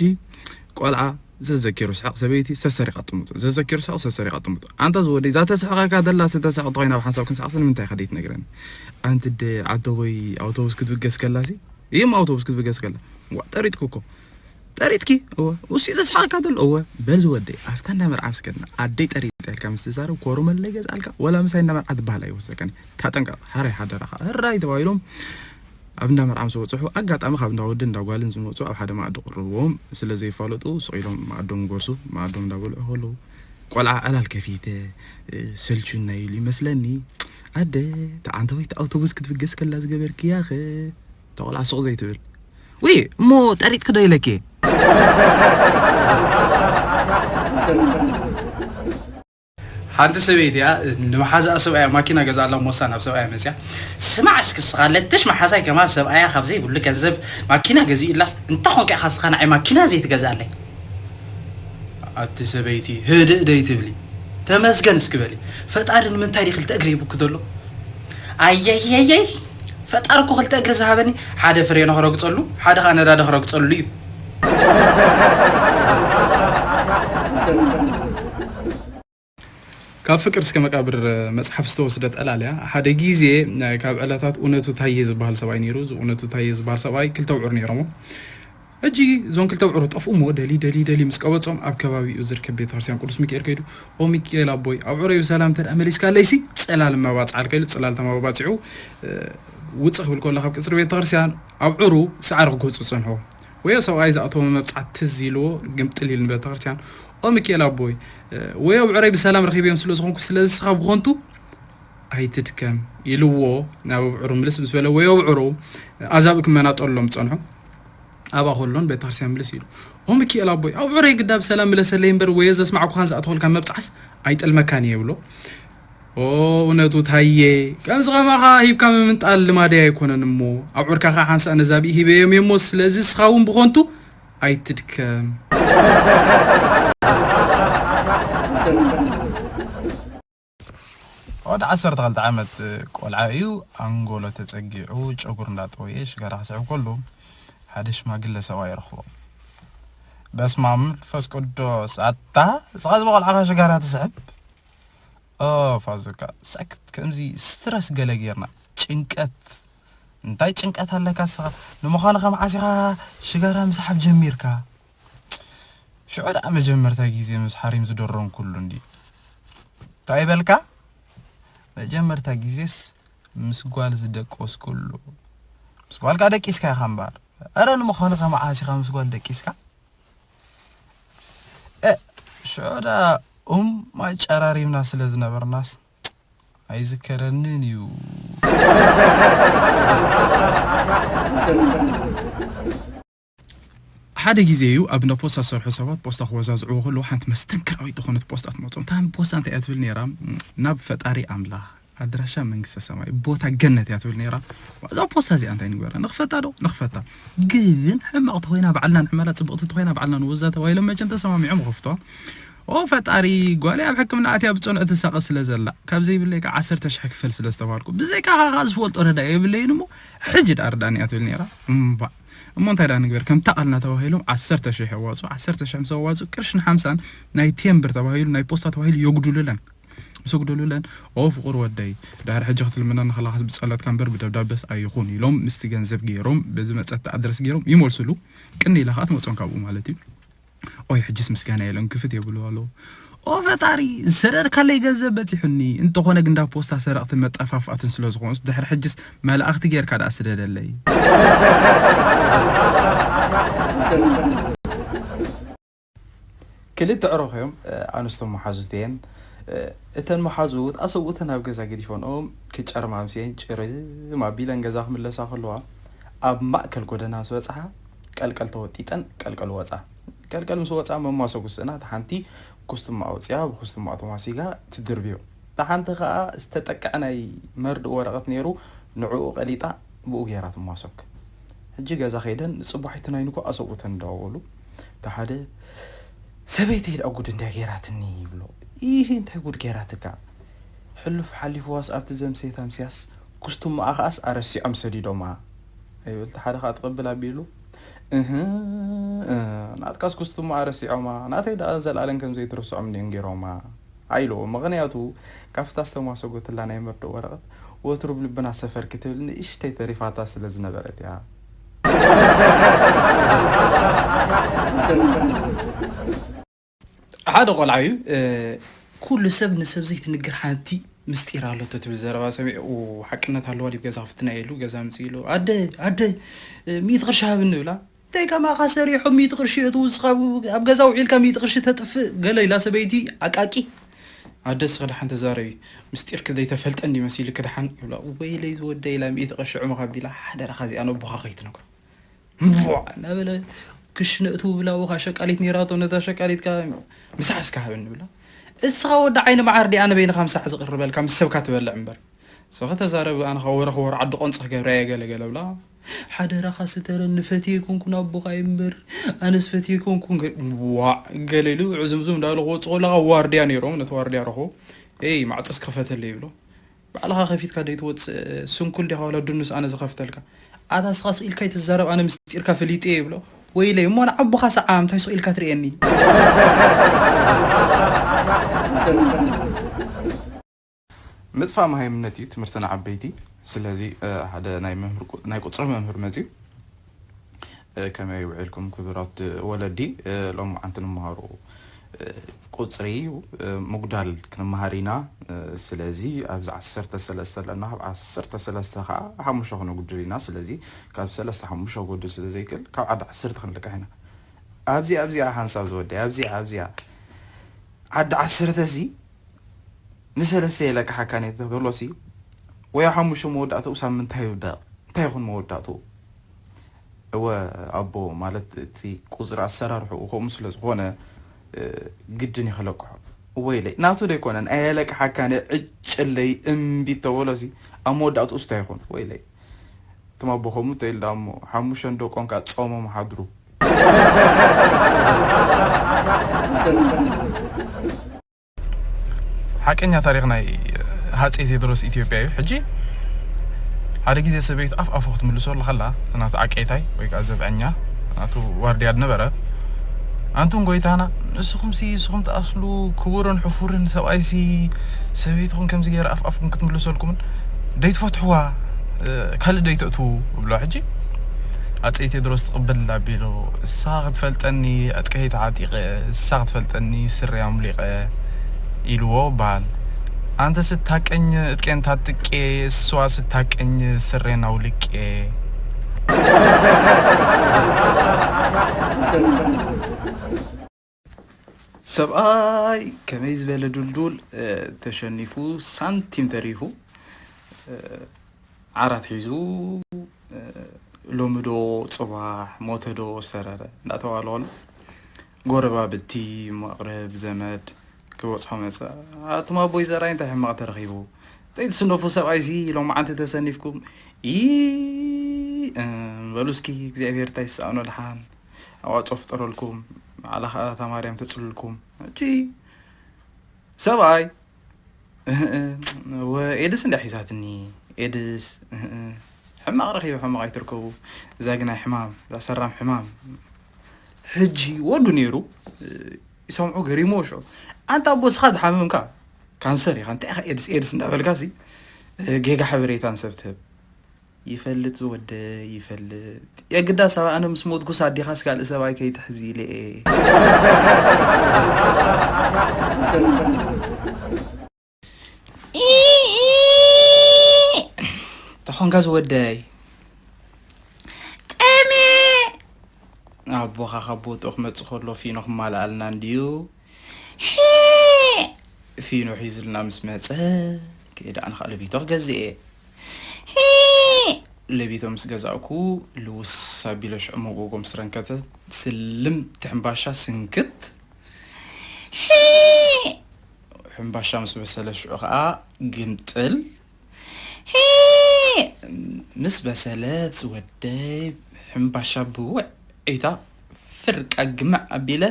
ቆልዓ ዘዘኪሩ ስሕቕ፣ ሰበይቲ ሰሰሪቓ ጥምቶ፣ ዘዘኪሩ ስሕቕ፣ ሰሰሪቓ ጥምቶ። ኣንታ ዝወደይ፣ እዛ ተስሕቐካ ዘላ ስተ ስሕቕ ተኾይና፣ ኣብ ሓንሳብ ክንስሕቕሲ ንምንታይ ኢኻ ዘይትነግረኒ? ኣንቲ ደ ዓደቦይ ኣውቶቡስ ክትብገስ ከላሲ፣ እሞ ኣውቶቡስ ክትብገስ ከላ፣ ዋ፣ ጠሪጥኩ እኮ። ጠሪጥኪ? እወ። እሱ እዩ ዘስሓቕካ ዘሎ? እወ። በል ዝወደይ፣ ኣብታ እንዳ መርዓ ምስ ከድና፣ ኣደይ ጠሪጣ ኢልካ ምስ ትዛረብ፣ ኮረመለ ይገዝኣልካ፣ ወላ ምሳይ እንዳ መርዓ ትበሃል ኣይወሰከን። ታጠንቀቕ፣ ሕራይ ሓደራኻ፣ ሕራይ ተባሂሎም፣ ኣብ እንዳ መርዓ ምስ በጽሑ፣ ኣጋጣሚ ካብ እንዳ ወድን እንዳ ጓልን ዝመጹ ኣብ ሓደ መኣዲ ቅርብዎም ስለ ዘይፋለጡ፣ ስቕ ኢሎም መኣዶም ይጎርሱ። መኣዶም እንዳበልዑ ከለዉ፣ ቆልዓ ዕላል ከፊተ፣ እ፣ ሰልቹና ኢሉ ይመስለኒ። ኣደ፣ እታ ዓንተወይቲ ኣውቶቡስ ክትብገስ ከላ ዝገበርክያኸ? እታ ቆልዓ ስቕ ዘይትብል። ውይ፣ እሞ ጠሪጥኪ ዶ ኢለኪ? ሓንቲ ሰበይቲ እያ፣ ንመሓዛኣ ሰብኣያ ማኪና ገዛኣላ፣ ሞሳ ናብ ሰብኣያ መፅያ። "ስማዕ እስኪ እስኻ ለትሽ መሓዛይ ከማን ሰብኣያ ካብ ዘይብሉ ገንዘብ ማኪና ገዚኡላስ፣ እንተ ኾንካ ኢኻ እስኻ ንዓይ ማኪና ዘይትገዝኣለይ?" ኣቲ ሰበይቲ፣ ህድእ ደይ ትብሊ? ተመስገን እስኪ በሊ። ፈጣሪ ንምንታይ ድዩ ክልተ እግሪ ሂቡኪ ዘሎ? ኣየየየይ፣ ፈጣሪ እኮ ክልተ እግሪ ዝሃበኒ፣ ሓደ ፍሬኖ ክረግፀሉ፣ ሓደ ኸዓ ነዳዲ ክረግፀሉ እዩ። ካብ ፍቅር እስከ መቃብር መጽሓፍ ዝተወስደት ዕላል እያ። ሓደ ግዜ፣ እ፣ ካብ ዕለታት እውነቱ ታየ ዝበሃል ሰብኣይ ነይሩ። እዚ እውነቱ ታየ ዝበሃል ሰብኣይ ክልተ ኣውዕር ነይሮሞ። ሕጂ እዞም ክልተ ኣውዕር ጠፍኡ እሞ ደሊ፣ ደሊ፣ ደሊ ምስ ቀበጾም ኣብ ከባቢኡ ዝርከብ ቤተክርስትያን ቅዱስ ሚካኤል ከይዱ፣ "ኦ ሚካኤል ኣቦይ፣ ኣውዕረይ ብሰላም እንተ ደኣ መሊስካለይሲ፣ ጽላል እመባጽዓልካ" ኢሉ ጽላል ተመባጺዑ፣ እ፣ ውጽእ ክብል ከሎ ካብ ቅጽሪ ቤተክርስትያን ኣውዕሩ ሳዕሪ ክጎጹ ጸንሑ። ወዮ ሰብኣይ ዝኣተወ መብጻዕቲ ትዝ ኢልዎ ግምጥል ኢሉ ንቤተክርስትያን፣ "ኦ ሚካኤል ኣቦይ፣ እ፣ ወዮ ኣውዕረይ ብሰላም ረኺበዮም ስለ ዝኾንኩ፣ ስለዚ ንስኻ ብኾንቱ ኣይትድከም" ኢልዎ። ናብ ኣውዕሩ ምልስ ምስ በለ፣ ወዮ ኣውዕሩ ኣዛብእ ክመናጠሎም ጸንሑ። ኣብኣ ከሎን ቤተክርስትያን ምልስ ኢሉ፣ "ኦ ሚካኤል ኣቦይ፣ ኣውዕረይ ግዳ ብሰላም ምለሰለይ እምበር፣ ወዮ ዘስማዕኩኻን ዝኣተኹልካን መብጻዕስ ኣይጠልመካን እየ" ይብሎ። "ኦ፣ እውነቱ ታየ፣ ከምዚ ከማኻ ሂብካ ምምንጣል ልማደይ ኣይኮነን እሞ፣ ኣውዕርካ ኸዓ ሓንሳእ ነዛብእ ሂበዮም እየ እሞ፣ ስለዚ ንስኻ እውን ብኾንቱ ኣይትድከም።" ወዲ ዓሰርተ ክልተ ዓመት ቆልዓ እዩ። ኣንጎሎ ተጸጊዑ፣ ጨጉሩ እንዳጠወየ ሽጋራ ክስዕብ ከሎ፣ ሓደ ሽማግለ ሰብኣይ ይረኽቦ። "በስመ ኣብ መንፈስ ቅዱስ፣ ኣታ ንስኻ እዚ ብቆልዓኻ ሽጋራ ትስዕብ?" "ኦ ፋዙካ፣ ሳክት፣ ከምዚ ስትረስ ገለ ጌርና፣ ጭንቀት።" "እንታይ ጭንቀት ኣለካ ንስኻ? ንምዃኑ ከመዓስ ኢኻ ሽጋራ ምስሓብ ጀሚርካ?" ሽዑ ደኣ መጀመርታ ግዜ ምስ ሓሪም ዝደረምኩሉ እንዲ እንታይ በልካ? መጀመርታ ግዜስ ምስ ጓል ዝደቀስኩሉ። ምስ ጓል ከኣ ደቂስካ ኢኻ እምበኣር። ኣረ ንምዃኑ ከመዓስ ኢኻ ምስ ጓል ደቂስካ? እ፣ ሽዑ ደኣ እም ኣጨራሪምና ስለ ዝነበርናስ ኣይዝከረንን እዩ። ሓደ ግዜ እዩ ኣብ እንዳ ፖስታ ዝሰርሑ ሰባት ፖስታ ክወዛዝዕዎ ከለዉ ሓንቲ መስተንክራዊት ዝኾነት ፖስታ ትመጾም። እታ ፖስታ እንታይ እያ ትብል ነይራ? ናብ ፈጣሪ ኣምላኽ ኣድራሻ መንግስተ ሰማይ ቦታ ገነት እያ ትብል ነይራ። እዛ ፖስታ እዚኣ እንታይ ንግበራ? ንኽፈታ ዶ? ንኽፈታ። ግን ሕማቕ ተኾይና ባዕልና ንሕመላ፣ ጽብቕቲ ተኾይና ባዕልና ንወዛ ተባሂሎም መቸም ተሰማሚዖም ይኸፍትዋ። ኦ ፈጣሪ፣ ጓለይ ኣብ ሕክምና ኣትያ ብጽኑዕ ትሳቐ ስለ ዘላ፣ ካብ ዘይብለይ ከኣ ዓሰርተ ሽሕ ክፈል ስለ ዝተባልኩ፣ ብዘይካኻ ከኣ ዝፈልጦ ረዳኢ የብለይን እሞ፣ ሕጂ ደኣ ርዳእኒ እያ ትብል ነይራ። እምባእ። እሞ እንታይ ደኣ ንግበር? ከምታ ቃልና ተባሂሎም ዓሰርተ ሽሕ የዋጽኡ። ዓሰርተ ሽሕ ምስ ኣዋጽኡ፣ ቅርሽን ሓምሳን ናይ ቴምብር ተባሂሉ፣ ናይ ፖስታ ተባሂሉ የጉድሉለን። ምስ ኣጉደሉለን፣ "ኦ ፍቑር ወደይ፣ ድሕሪ ሕጂ ክትልምነኒ ከለኻስ ብጸሎትካ እምበር ብደብዳበስ ኣይኹን" ኢሎም ምስቲ ገንዘብ ገይሮም፣ በዚ መጸት ኣድረስ ገይሮም ይመልሱሉ። ቅኒ ኢላ ከኣ ትመጾም ካብኡ ማለት እዩ። ኦይ፣ ሕጅስ ምስጋና የለን፣ ክፍት የብሉ ኣሎ። ኦ ፈጣሪ፣ ዝሰደድካለይ ገንዘብ በጺሑኒ። እንተኾነ ግን፣ እንዳ ፖስታ ሰረቕትን መጠፋፋእትን ስለ ዝኾኑስ፣ ድሕሪ ሕጅስ መላእኽቲ ጌርካ ደኣ ስደደለይ። ክልተ ዕሩኽ እዮም፣ እ፣ ኣንስቶም መሓዙት እየን። እ፣ እተን መሓዙት ኣሰብኡተን ኣብ ገዛ ገዲፈንኦም ክጨርማምስየን ጭርም ኣቢለን ገዛ ክምለሳ ከለዋ፣ ኣብ ማእከል ጎደና ምስ በጽሓ፣ ቀልቀል ተወጢጠን ቀልቀል ወጻ። ቀልቀል ምስ ወጻ፣ መማሰጉ ስእና፣ እታ ሓንቲ ኩስትማ ኣውጺኣ፣ ብኩስትማ ተማሲጋ ትድርብዮ። እታ ሓንቲ ከኣ ዝተጠቅዐ ናይ መርድእ ወረቐት ነይሩ፣ ንዕኡ ቀሊጣ ብኡ ገይራ ትማሰግ። ሕጂ ገዛ ከይደን ንጽባሒቱ ናይ ንግሆ ኣሰብኡተን እንዳወሉ፣ እታ ሓደ፣ "ሰበይተይ ደኣ ጉድ እንድያ ገይራትኒ" ይብሎ። "ኢሂ፣ እንታይ ጉድ ገይራትካ?" "ሕሉፍ ሓሊፍዋስ ኣብቲ ዘምሰየት ኣምስያስ ኩስትሞኣ ከኣስ ኣረሲዖም ሰዲዶማ" ይብል። እቲ ሓደ ከኣ ትቕብል ኣቢሉ፣ "እህ፣ እ፣ ናትካስ ኩስትሞኣ ኣረሲዖማ፣ ናተይ ደኣ ዘልኣለም ከም ዘይትርስዖም እንድዮም ገይሮማ" ኣይልዎ። ምኽንያቱ፣ ካብታ ዝተማሰጎትላ ናይ መርድእ ወረቐት፣ ወትሩ ብልብና ሰፈር ክትብል ንእሽተይ ተሪፋታ ስለ ዝነበረት እያ። ሓደ ቆልዓ እዩ፣ እ፣ ኩሉ ሰብ ንሰብ ዘይትንገር ሓንቲ ምስጢር ኣለቶ ትብል ዘረባ ሰሚዑ፣ ሓቅነት ኣለዋ ድዩ ገዛ ክፍትና ኢሉ ገዛ ምጽእ ኢሉ፣ "ኣደ፣ ኣደ፣ እ፣ ሚእቲ ቅርሺ ሃብኒ" ብላ። "እንታይ ከማኻ ሰሪሖም ሚእቲ ቅርሺ የእትዉ፣ ንስኻ ኣብ፣ ኣብ ገዛ ውዒልካ ሚእቲ ቅርሺ ተጥፍእ?" ገለ ኢላ ሰበይቲ ኣቃቂ። "ኣደ እስኺ ደሓን ተዛረቢ፣ ምስጢርኪ ዘይተፈልጠ እንዲ መሲልኪ ደሓን" ይብላ። "ወይለይ ዝወደይ" ኢላ ሚእቲ ቅርሺ ዕሙኽ ኣቢላ፣ "ሓደራኻ እዚኣ ነቦኻ ከይትነግሮ" እምቧዕ እናበለ ክሽነ እትው ብላ፣ ውኻ ሸቃሊት ነይራቶ፣ ነታ ሸቃሊት ከኣ "ምሳሕ እስከ ሃበኒ" ብላ። "እስኻ ወዲ ዓይኒ መዓር ዲኣ ኣነ በይንኻ ምሳሕ ዝቕርበልካ፣ ምስ ሰብካ ትበልዕ እምበር?" "እስኺ ተዛረቢ፣ ኣነ ኸኣ ወረ ክወር ዓዲ ቆንጽ ክገብራ እየ" ገለ ገለ ብላ። "ሓደራኻ ስተረኒ፣ ፈትየ ኣይኮንኩን ኣቦኻ እየ እምበር፣ ኣነስ ፈትየ ኣይኮንኩን" ገ-፣ ዋዕ ገለ ኢሉ ዕዙምዙም እንዳበለ ክወጽእ ከሎ፣ ካብ ዋርድያ ነይሮም፣ ነቲ ዋርድያ ረኽቦ። "ኤይ፣ ማዕጾ እስከ ክፈተለይ" ይብሎ። "ባዕልኻ ከፊትካ ደይትወጽእ ስንኩል ዲኻ ዋላ ድኑስ ኣነ ዝኸፍተልካ?" "ኣታ እስኻ ስቕ ኢልካ ኣይትዛረብ፣ ኣነ ምስጢርካ ፈሊጠ እየ" ይብሎ። "ወይለይ እሞ ንዓቦኻ ሰዓ እንታይ ስቕ ኢልካ ትርእየኒ?" ምጥፋእ መሃይምነት እዩ ትምህርቲ ንዓበይቲ። ስለዚ፣ እ፣ ሓደ ናይ መምህር ቁ-፣ ናይ ቁጽሪ መምህር መጺኡ፣ እ፣ "ከመይ ውዒልኩም ክቡራት ወለዲ? እ፣ ሎማዓንቲ ንመሃሮ፣ እ፣ ቁጽሪ እዩ፣ እ፣ ምጉዳል ክንመሃር ኢና። እ፣ ስለዚ ኣብዚ ዓሰርተ ሰለስተ ኣለና፣ ካብ ዓሰርተ ሰለስተ ከዓ ሓሙሽተ ክነጉድል ኢና። ስለዚ ካብ ሰለስተ ሓሙሽተ ክጎድል ስለ ዘይክእል፣ ካብ ዓዲ ዓሰርተ ክንልቃሕ ኢና። ኣብዚ፣ ኣብዚኣ ሓንሳብ ዝወደይ፣ ኣብዚኣ፣ ኣብዚኣ ዓዲ ዓሰርተ እዚ ንሰለስተ የለቅሓካ ነቲ ተበሎሲ፣ ወይ ኣብ ሓሙሽተ መወዳእታኡ ሳምንት እንታይ ይውዳእ? እንታይ ይኹን መወዳእትኡ?" እወ ኣቦ፣ ማለት እቲ ቁጽሪ ኣሰራርሕኡ ከምኡ ስለ ዝኾነ፣ እ፣ ግድን እዩ ክለቅሖ። እወ ኢለ፣ ናቱ ደይኮነን፣ ኣየለቅሓካን፣ ዕጭለይ እምቢ ተበሎሲ፣ ኣብ መወዳእትኡ እንታይ ይኹን? እወ ኢለ። እቶም ኣቦ ከምኡ ተይል ደኣ እሞ፣ ሓሙሽተ ደቆም ከኣ ጾሞም ሓድሩ። ሓቀኛ ታሪኽ ናይ ሃፀይ ቴዎድሮስ ኢትዮጵያ እዩ። ሕጂ ሓደ ግዜ ሰበይቱ ኣፍ ኣፉ ክትምልሶ ከላ፣ እቲ ናቱ ዓቀይታይ ወይ ከዓ ዘብዐኛ፣ ናቱ ዋርድያ ዝነበረ፣ "ኣንቱም ጎይታና፣ ንስኹምሲ፣ ንስኹም ትኣስሉ ክቡርን ሕፉርን ሰብኣይሲ፣ ሰበይትኹም ከምዚ ገይራ ኣፍ ኣፍኩም ክትምልሰልኩምን ደይትፈትሕዋ፣ እ፣ ካልእ ደይተእትዉ?" እብሎ። ሕጂ ኣፀይ ቴድሮስ ትቕብል ኣቢሉ፣ እሳ ክትፈልጠኒ ዕጥቀይ ተዓጢቐ፣ እሳ ክትፈልጠኒ ስረይ ኣምሊቐ ኢልዎ በሃል። ኣንተስ እታ ቀኝ ዕጥቀን ታጥቄ፣ እሷስ እታ ቀኝ ስሬን ኣውልቄ። ሰብኣይ ከመይ ዝበለ ዱልዱል ተሸኒፉ ሳንቲም ተሪፉ ዓራት ሒዙ፣ ሎሚ ዶ ጽባሕ ሞተ ዶ ሰረረ እንዳተባህለ ከሎ፣ ጎረባብቲ፣ መቕረብ ዘመድ ክበጽሖ መጸ። ኣቱም ኣቦይ ዘርኣይ እንታይ ሕማቕ ተረኺቡ? ጠይትስነፉ ሰብኣይሲ ሎማዓንቲ ተሰኒፍኩም ኢ እም፣ በሉ እስኪ እግዚኣብሔር እንታይ ዝሰኣኖ ደሓን ኣዋጽኦ ፍጠረልኩም፣ ባዕላ ከኣ እታ ማርያም ተጽልልኩም። ሕጂ ሰብኣይ፣ እህ፣ እህ፣ ወ-፣ ኤድስ እንዳ ሒዛትኒ፣ ኤድስ፣ እህ፣ እህ፣ ሕማቕ ረኺቡ ሕማቕ ኣይትርከቡ። እዛ ግናይ ሕማም፣ እዛ ሰራም ሕማም። ሕጂ ወዱ ነይሩ፣ ይሰምዑ ገሪሞ ሽዑ። ኣንታ ኣቦ እስኻ ዝሓመምካ ካንሰር ኢኻ፣ እንታይ ኢኻ ኤድስ፣ ኤድስ እንዳበልካ ሲ፣ ጌጋ ሓበሬታን ሰብ ትህብ። ይፈልጥ ዝወደይ ይፈልጥ። የግዳ ሰብኣይ ኣነ ምስ ሞትኩስ ኣዴኻስ ካልእ ሰብኣይ ከይትሕዚ ኢለ እየ። ተኾንካ ዝወደይ። ጠሜ። ኣቦኻ ካብ ቦትኡ ክመጽእ ከሎ ፊኖ ክማልኣልና እንድዩ። ፊኖ ሒዙልና ምስ መጸ፣ ከይደ ኣነ ኸኣ ለቢቶ ክገዝእ እየ። ለቢቶ ምስ ገዛእኩ፣ ልውስ ኣቢለ ሽዑ መጎጎ ምስ ረንከተ፣ ስልም ትሕምባሻ ስንክት። ሕምባሻ ምስ በሰለ ሽዑ ኸኣ ግምጥል። ሂ! ምስ በሰለ ዝወደይ ሕምባሻ ብውዕይታ ፍርቃ ግምዕ ኣቢለ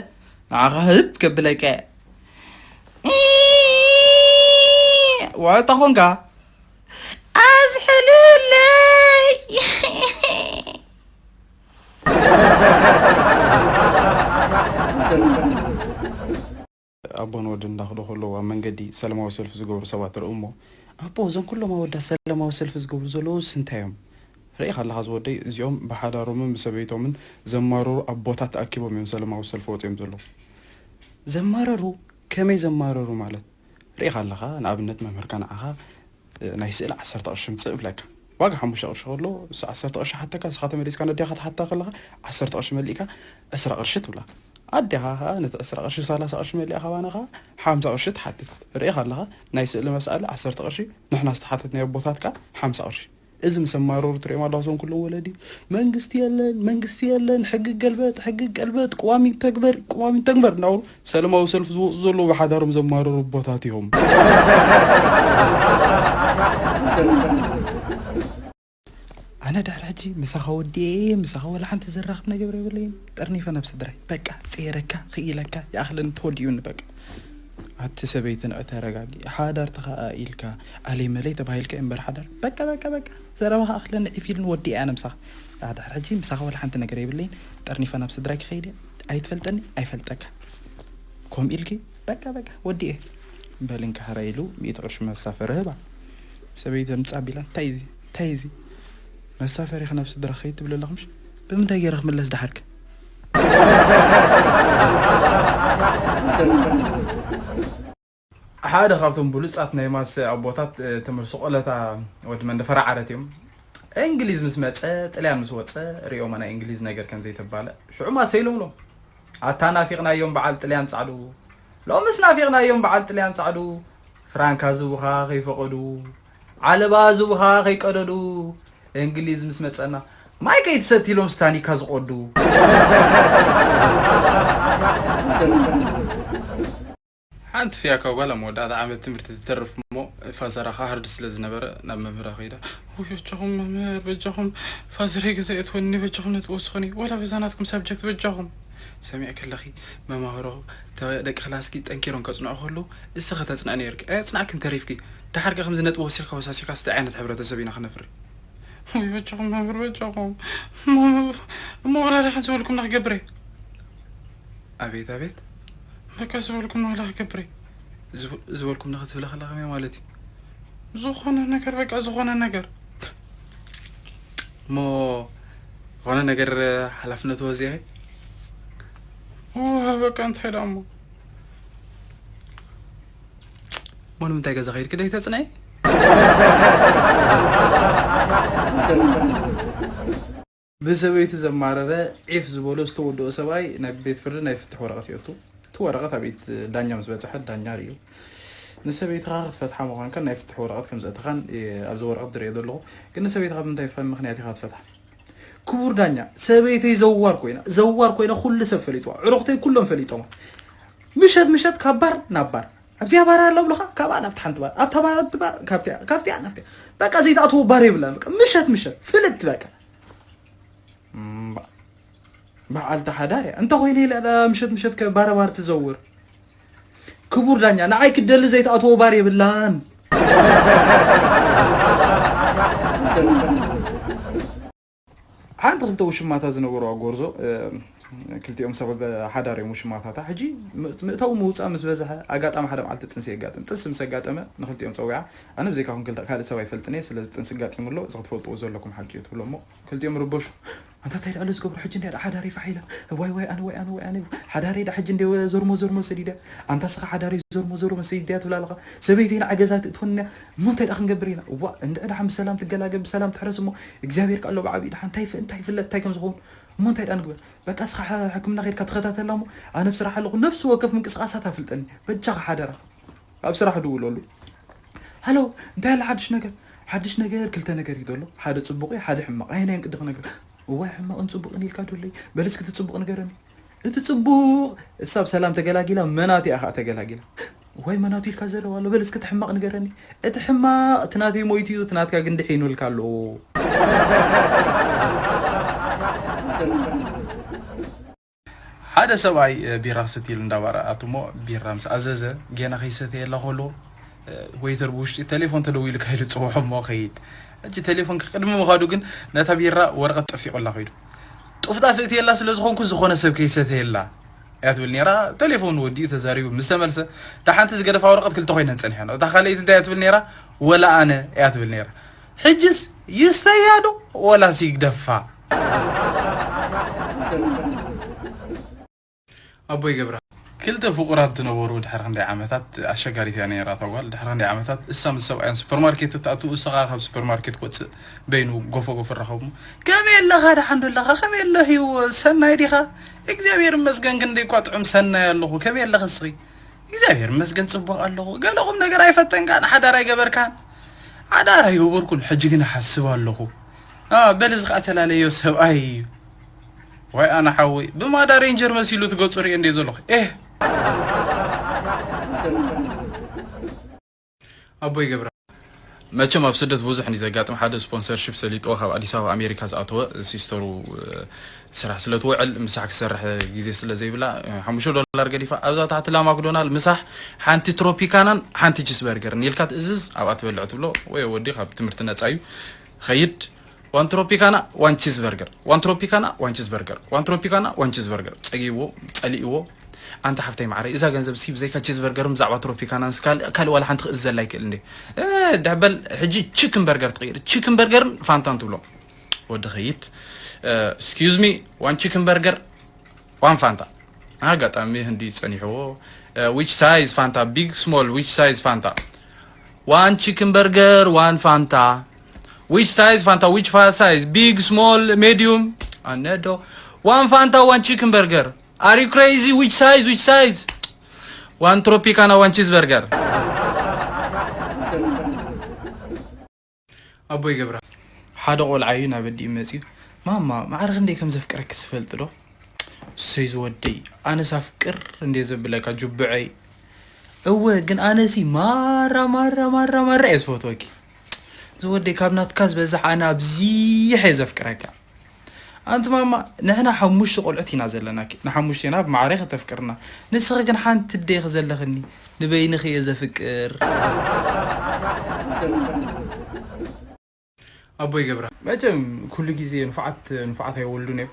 ንዓኻ ህብ ከብለካ እየ። ኢ! ዋጣ ኾንካ ኣዝሕልለይ። ኣቦን ወድን እንዳኸዱ ከለዉ ኣብ መንገዲ ሰላማዊ ሰልፊ ዝገብሩ ሰባት ትርኢ እሞ፣ ኣቦ፣ እዞም ኩሎም ኣወዳት ሰላማዊ ሰልፊ ዝገብሩ ዘለዉ እንታይ እዮም? ርኢኻ ኣለኻ ዝወደይ፣ እዚኦም ብሓዳሮምን ብሰበይቶምን ዘማረሩ ኣቦታት ተኣኪቦም እዮም ሰላማዊ ሰልፊ ወፂኦም ዘለዉ። ዘማረሩ? ከመይ ዘማረሩ ማለት? ርኢኻ ኣለኻ፣ ንኣብነት መምህርካ ንዓኻ ናይ ስእሊ ዓሰርተ ቅርሺ ምጽእ እብለካ። ዋጋ ሓሙሽተ ቅርሺ ከሎ፣ እሱ ዓሰርተ ቅርሺ ሓተካ፣ ንስኻ ተመሊስካ ነዴኻ ትሓታ ከለኻ፣ ዓሰርተ ቅርሺ መሊእካ ዕስራ ቅርሺ ትብላ። ኣዴኻ ኸኣ ነቲ ዕስራ ቅርሺ፣ ሰላሳ ቅርሺ መሊኣ ካባና ኸኣ ሓምሳ ቅርሺ ትሓትት። ርኢኻ ኣለኻ፣ ናይ ስእሊ መስኣሊ ዓሰርተ ቅርሺ፣ ንሕና ዝተሓተትናዮ ኣቦታት ከኣ ሓምሳ ቅርሺ። እዚ ምስ ኣማረሩ ትሪኦም ኣለኻ፣ እዞም ኩሎም ወለዲ፣ መንግስቲ የለን፣ መንግስቲ የለን፣ ሕጊ ገልበጥ፣ ሕጊ ገልበጥ፣ ቅዋም ይተግበር፣ ቅዋም ይተግበር እናበሉ ሰላማዊ ሰልፊ ዝወፁ ዘለዉ ብሓዳሮም ዘማረሩ ኣቦታት እዮም። ኣነ ድሕሪ ሕጂ ምሳኻ ወዲኤ፣ ምሳኻ ወላ ሓንቲ ዘራኽብ ነገር የብለይን። ጠርኒፈ ናብ ስድራይ። በቃ፣ ጽየረካ፣ ክኢለካ፣ ይኣኽለኒ፣ ተወዲኡኒ በቃ። ኣቲ ሰበይቲ ንዒ ተረጋጊ። ሓዳር ተኸኣ ኢልካ፣ ኣለይ መለይ ተባሂልካ እምበር ሓዳር። በቃ፣ በቃ፣ በቃ። ዘረባኻ ኣኽለኒ፣ ዒፍ ኢሉኒ፣ ወዲኤ ኣነ ምሳኻ። ኣታ ድሕሪ ሕጂ ምሳኻ ወላ ሓንቲ ነገር የብለይን። ጠርኒፈ ናብ ስድራይ ክኸይድ እየ። ኣይትፈልጠኒ፣ ኣይፈልጠካ። ከምኡ ኢልኪ፣ በቃ፣ በቃ፣ ወዲኤ። በል እንካ ሕራይ ኢሉ ሚእቲ ቅርሺ መሳፈሪ ህባ። ሰበይቲ ምጻእ ቢላ፣ እንታይ እዚ? እንታይ እዚ? መሳፈሪኻ ናብ ስድራ ከይድ ትብል ኣለኻ ምሽ? ብምንታይ ገይረ ክምለስ ደሓርክ? ሓደ ካብቶም ብሉጻት ናይ ማስ ኣቦታት፣ እ፣ ትምህርቲ ስቆለታ ወዲ መንደፈራ ዓረት እዮም። እንግሊዝ ምስ መጸ፣ ጥልያን ምስ ወጸ፣ ሪኦማ ናይ እንግሊዝ ነገር ከም ዘይተባለ። ሽዑ ማሰ ኢሎም ሎም። ኣታ ናፊቕናዮም በዓል ጥልያን ጻዕዱ። ሎምስ ናፊቕናዮም በዓል ጥልያን ጻዕዱ። ፍራንካ ዝቡኻ ከይፈቐዱ፣ ዓለባ ዝቡኻ ከይቀደዱ፣ እንግሊዝ ምስ መጸና፣ ማይ ከይትሰቲ ኢሎም ስታኒካ ዝቐዱ። ሓንቲ ፍያካ ጓል ኣብ መወዳእታ ዓመት ትምህርቲ ትተርፍ እሞ፣ ፋዘራ ከኣ ሃርድ ስለ ዝነበረ፣ ናብ መምህራ ከይዳ፣ "ውይ፣ በጃኹም መምህር፣ በጃኹም ፋዘረይ ገዛ የእትወኒ፣ በጃኹም ነጥቢ ወስኹኒ፣ ወላ በዛ ናትኩም ሳብጀክት በጃኹም." ሰሚዕ ከለኺ፣ መማህሮ፣ ተ-፣ ደቂ ክላስኪ ጠንኪሮም ከጽንዑ ከለዉ፣ እስኺ ከተጽንዒ ነይርኪ። ኣየጽናዕክን ተሪፍኪ። ደሓር ከ ከምዚ ነጥቢ ወሲኽካ ወሳሲኻስ እንታይ ዓይነት ሕብረተሰብ ኢና ክነፍሪ? ውይ፣ በጃኹም መምህር፣ በጃኹም። እሞ፣ እሞ፣ እሞ ወላ ደሓን ዝበልኩምና ክገብር እየ። ኣቤት፣ ኣቤት። በቃ ዝበልኩምና ወላ ክገብር እየ። ዝብ-፣ ዝበልኩምና ክትብሊ ከላ ከመይ ማለት እዩ? ዝኾነ ነገር፣ በቃ ዝኾነ ነገር። እሞ ዝኾነ ነገር ሓላፍነት ወዚዐ። ኦ፣ በቃ እንታይ ደኣ እሞ? እሞ ንምንታይ ገዛ ከይድኪ ደይ ተጽናይ? ብሰበይቱ ዘማረረ ዒፍ ዝበሎ ዝተወደኦ ሰብኣይ ናብ ቤት ፍርዲ ናይ ፍትሕ ወረቐት የእቱ። እቲ ወረቐት ኣብ ቤት ዳኛ ምስ በጽሐ ዳኛ ርእዩ ንሰበይትኻ ክትፈትሓ ምዃንካን ናይ ፍትሕ ወረቐት ከም ዘእተኻን እየ ኣብዚ ወረቐት ዝርእዮ ዘለኹ። ግን ንሰበይትኻ ብምንታይ ፈ-፣ ምኽንያት ኢኻ ክትፈትሓ? ክቡር ዳኛ፣ ሰበይተይ ዘዋር ኮይና፣ ዘዋር ኮይና ኩሉ ሰብ ፈሊጥዋ። ዕሩኽተይ ኩሎም ፈሊጦማ። ምሸት ምሸት ካብ ባር ናብ ባር። ኣብዚኣ ባር ኣላ ብለኻ፣ ካብኣ ናብቲ ሓንቲ ባር፣ ኣብታ ባር፣ ኣብቲ ባር፣ ካብቲኣ፣ ካብቲኣ ናብቲኣ። በቃ ዘይትኣትዎ ባር የብላን። በቃ ምሸት ምሸት ፍልጥ በቃ። እምባ-፣ በዓልቲ ሓዳር እያ። እንተ ኮይነ ኢላ ዳ ምሸት ምሸት ከባረባር ትዘውር። ክቡር ዳኛ፣ ንዓይ ክደሊ ዘይትኣትዎ ባር የብላን። ሓንቲ ክልተ ውሽማታት ዝነበሩዋ ጎርዞ፣ እ፣ ክልቲኦም ሰብ ሓዳር እዮም ውሽማታታ። ሕጂ ም-፣ ምእታው ምውፃእ ምስ በዝሐ፣ ኣጋጣሚ ሓደ መዓልቲ ጥንሲ የጋጥም። ጥንሲ ምስ ኣጋጠመ ንክልቲኦም ፀዊዓ፣ "ኣነ ብዘይካኹም ክልተ ካልእ ሰብ ኣይፈልጥን እየ፣ ስለዚ ጥንሲ ኣጋጢሙ ኣሎ፣ እዚ ክትፈልጥዎ ዘለኩም ሓቂ እዩ" ትብሎ እሞ፣ ክልቲኦም ርበሹ። "ኣንታ እንታይ ደኣ ኣሎ ዝገብሮ? ሕጂ እንድያ ደኣ ሓዳረይ ፋሕ ኢላ። ዋይ ዋይ ኣነ፣ ዋይ ኣነ፣ ዋይ ኣነ። ሓዳረይ ደኣ ሕጂ እንደ ዞርሞ ዞርሞ ሰዲዳ። ኣንታ ስኻ ሓዳረይ ዞርሞ ዞርሞ ሰዲዳ ትብላ ኣለኻ። ሰበይተይ ንዓ ገዛ ትእትወኒ እያ። እሞ እንታይ ደኣ ክንገብር ኢና? እዋ እንድዒ ደሓን ብሰላም ትገላገል፣ ብሰላም ትሕረስ እሞ እግዚኣብሔር ከ ኣሎ ብዓብዪ ደሓን እንታይ ይፍ-፣ እንታይ ይፍለጥ እንታይ ከም ዝኸውን? እሞ እንታይ ደኣ ንግበር? በቃ ስኻ ሐ-፣ ሕክምና ከይድካ ተኸታተላ እሞ ኣነ ብስራሕ ኣለኹ። ነፍሲ ወከፍ ምንቅስቃሳት ኣፍልጠኒ። በጃኻ ሓደራ። ኣብ ስራሕ ድውለሉ። ሃሎ፣ እንታይ ኣሎ ሓድሽ ነገር?" ሓድሽ ነገር ክልተ ነገር እዩ ዘሎ። ሓደ ጽቡቕ እዩ፣ ሓደ ሕማቕ። ኣየናይን ቅዲ ክነግር? እዋይ ሕማቕን ጽቡቕን ኢልካ ዶ ኣለይ? በል እስኪ እቲ ጽቡቕ ንገረኒ። እቲ ጽቡቕ፣ እሳ ብሰላም ተገላጊላ፣ መናት እያ ኸዓ ተገላጊላ። እዋይ መናቱ ኢልካ ዘረባ ኣሎ። በል እስኪ እቲ ሕማቕ ንገረኒ። እቲ ሕማቕ፣ እቲ ናተይ ሞይቱ እዩ፣ እቲ ናትካ ግን ድሒኑ ኢልካ ኣሎ። ሓደ ሰብኣይ፣ እ፣ ቢራ ክሰትየሉ እንዳባረ ኣቱ እሞ ቢራ ምስ ኣዘዘ፣ ጌና ከይሰተየላ ከሎ፣ እ፣ ዌይተር ብውሽጢ ቴሌፎን ተደዊሉካ ኢሉ ጽውዖ እሞ ከይድ። ሕጂ ቴሌፎን ቅድሚ ምኻዱ ግን ነታ ቢራ ወረቐት ጠፊቑላ ከይዱ። "ጡፍጣፍ እእትየላ ስለ ዝኾንኩ ዝኾነ ሰብ ከይሰተየላ" እያ ትብል ነይራ። ቴሌፎን ወዲኡ ተዛሪቡ ምስ ተመልሰ፣ እታ ሓንቲ ዝገደፋ ወረቐት ክልተ ኮይነን ጸኒሐን። እታ ካልኣይቲ እንታይ እያ ትብል ነይራ? "ወላ ኣነ" እያ ትብል ነይራ። ሕጅስ ይስተያ ዶ ወላስ ይግደፋ? ኣቦይ ገብረ። ክልተ ፍቑራት ዝነበሩ ድሕሪ ክንደይ ዓመታት፣ ኣሸጋሪት እያ ነይራ እታ ጓል። ድሕሪ ክንደይ ዓመታት እሳ ምስ ሰብኣያን ሱፐርማርኬት እትኣቱ፣ እሳ ኸዓ ካብ ሱፐርማርኬት ክወፅእ በይኑ ጎፈ ጎፈ ረኸቡ። "ከመይ ኣለኻ? ደሓን ዶ ኣለኻ? ከመይ ኣሎ ህይወት? ሰናይ ዲኻ?" "እግዚኣብሔር ይመስገን፣ ክንደይ እኳ ጥዑም ሰናይ ኣለኹ። ከመይ ኣለኺ እስኺ?" "እግዚኣብሔር ይመስገን ጽቡቕ ኣለኹ። ገለ ቁም ነገር ኣይፈተንካን፣ ሓዳር ኣይገበርካን?" "ሓዳር ኣይገበርኩን፣ ሕጂ ግን እሓስብ ኣለኹ." "ኣ፣ በል እዚ ኸኣ ተላለዮ ሰብኣይ እዩ። ዋይ ኣነ ሓወይ፣ ብማዳ ሬንጀር መሲሉ እቲ ገጹ ርእየ እንደ ዘለኹ። ኤህ!" ኣቦይ ገብረ። መቸም ኣብ ስደት ብዙሕ እዩ ዘጋጥም። ሓደ ስፖንሰርሺፕ ሰሊጥዎ ካብ ኣዲስ ኣበባ ኣሜሪካ ዝኣተወ ሲስተሩ፣ እ፣ ስራሕ ስለ ትውዕል ምሳሕ ክሰርሕ ግዜ ስለ ዘይብላ፣ እ፣ ሓሙሽተ ዶላር ገዲፋ ኣብዛ ታሕቲ ላ ማክዶናል ምሳሕ ሓንቲ ትሮፒካናን ሓንቲ ቺስ በርገርን ኢልካ ትእዝዝ፣ ኣብኣ ትበልዕ ትብሎ። ወይ ወዲ ካብ ትምህርቲ ነጻ እዩ። ኸይድ ዋን ትሮፒካና ዋን ቺዝ በርገር፣ ዋን ትሮፒካና ዋን ቺዝ በርገር፣ ዋን ትሮፒካና ዋን ቺዝ በርገር። ጸጊብዎ፣ ጸሊእዎ። ኣንታ ሓፍተይ ማዕረይ፣ እዛ ገንዘብ ሲ ብዘይካ ቺዝ በርገርን ብዛዕባ ትሮፒካናንስ ካል-፣ ካልእ ዋላ ሓንቲ ክእዝዘላ ኣይክእል እንዴ? እ፣ ድሕበል ሕጂ ቺክን በርገር ትቕይር። ቺክን በርገርን ፋንታን ትብሎ። ወዲ ኸይድ፣ እ፣ "Excuse me, one chicken burger, one Fanta." ኣጋጣሚ ህንዲ ጸኒሕዎ። እ፣ "Which size Fanta? Big, small, which size Fanta?" "One chicken burger, one Fanta." "Which size Fanta? Which fa-, size? Big, small, medium?" ኣነዶ፣ "One Fanta, one chicken burger." "Are you crazy? Which size? Which size?" "One Tropicana, one cheeseburger." ኣቦይ ገብረ። ሓደ ቆልዓ እዩ ናብ ኣዲኡ መጺኡ፣ "ማማ፣ ማዕረ ክንደይ ከም ዘፍቅረኪ ትፈልጢ ዶ?" "እሰይ ዝወደይ፣ ኣነስ ኣፍቅር እንዴ ዘብለካ ጅቡዐይ?" "እወ፣ ግን ኣነሲ ማራ፣ ማራ፣ ማራ፣ ማራ እየ ዝፈትወኪ። ዝወደይ፣ ካብ ናትካ ዝበዝሕ ኣነ ኣብዚሐ እየ ዘፍቅረካ። ኣንቲ ማማ፣ ንሕና ሓሙሽተ ቆልዑት ኢና ዘለናኪ። ንሓሙሽቴና ብማዕረ ከተፍቅርና። ንስኺ ግን ሓንቲ እደ ኢኺ ዘለኽኒ። ንበይንኺ እየ ዘፍቅር." ኣቦይ ገብረ። መቸም ኩሉ ግዜ ንፉዓት፣ ንፉዓት ኣይወልዱን እዮም።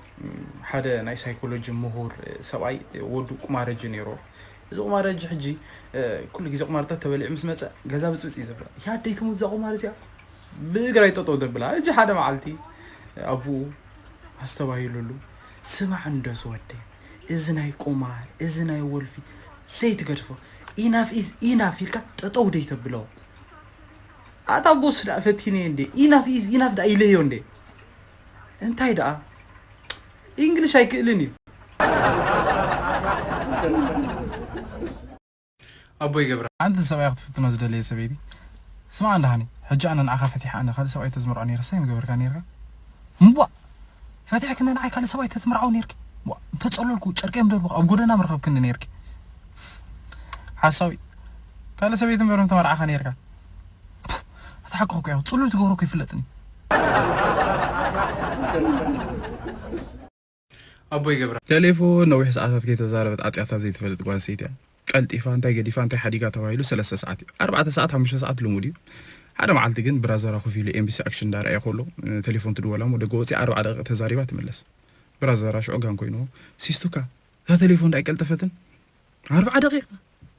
ሓደ ናይ ሳይኮሎጂ ምሁር ሰብኣይ ወዱ ቁማረጂ ነይሩ። እዚ ቁማረጂ ሕጂ፣ እ፣ ኩሉ ግዜ ቁማርታት ተበሊዑ ምስ መጸ ገዛ ብጽብጽ እዩ ዘብላ። "ያ ኣደይ ትሙት እዛ ቁማር እዚኣ ብእግራ ይጠጠው ዘብላ." ሕጂ ሓደ መዓልቲ ኣቡኡ ኣስተባሂሉሉ። ስማዕ እንዶ ዝወደ፣ እዚ ናይ ቁማር፣ እዚ ናይ ወልፊ ዘይትገድፎ፣ ኢናፍ ኢዝ ኢናፍ ኢልካ ጠጠው ደይተብሎ። ኣታ ቦስ ደኣ ፈቲነ እንዴ፣ ኢናፍ ኢዝ ኢናፍ ደኣ ኢለዮ እንዴ። እንታይ ደኣ? ኢንግሊሽ ኣይክእልን እዩ። ኣቦይ ገብረ። ሓንቲ ሰብኣይ ክትፍትኖ ዝደለየ ሰበይቲ። ስማዕ እንዳሃኒ፣ ሕጂ ኣነ ንዓኻ ፈቲሐ ኣነ ካልእ ሰብኣይ ተዝምርዖ ነይረ፣ ሳይ ምገበርካ ነይርካ? እምቧ! ፈቲሐ ክነ ንዓይ ካልእ ሰብኣይ ተትምርዓው ነይርኪ? ዋ፣ እንተጸለልኩ ጨርቀይ ምደልኩ ኣብ ጎደና ምረኸብክኒ ነይርኪ። ሓሳዊ፣ ካልእ ሰበይቲ እምበር ምተመርዓኻ ነይርካ? ፕፍ፣ ኣታ ሓቅኹ እኮ እዩ፣ ጽሉል ትገብሮ እኮ ይፍለጥኒ። ኣቦይ ገብረ። ቴሌፎን ነዊሕ ሰዓታት ከይተዛረበት ዓጽያታ ዘይትፈልጥ ጓል ሰይቲ እያ። ቀልጢፋ እንታይ ገዲፋ እንታይ ሓዲጋ ተባሂሉ ሰለስተ ሰዓት እዩ። ኣርባዕተ ሰዓት ሓሙሽተ ሰዓት ልሙድ እዩ። ሓደ መዓልቲ ግን ብራዘራ ኮፍ ኢሉ ኤምቢሲ ኣክሽን እንዳረኣየ ከሎ እ፣ ቴሌፎን ትድወላ እሞ ደገ ወፂኣ ኣርባዓ ደቂቕ ተዛሪባ ትምለስ። ብራዘራ ሽዑ ጋን ኮይንዎ ሲስቱካ እዛ ቴሌፎን ዳ ኣይቀልጠፈትን ኣርባዓ ደቂቕ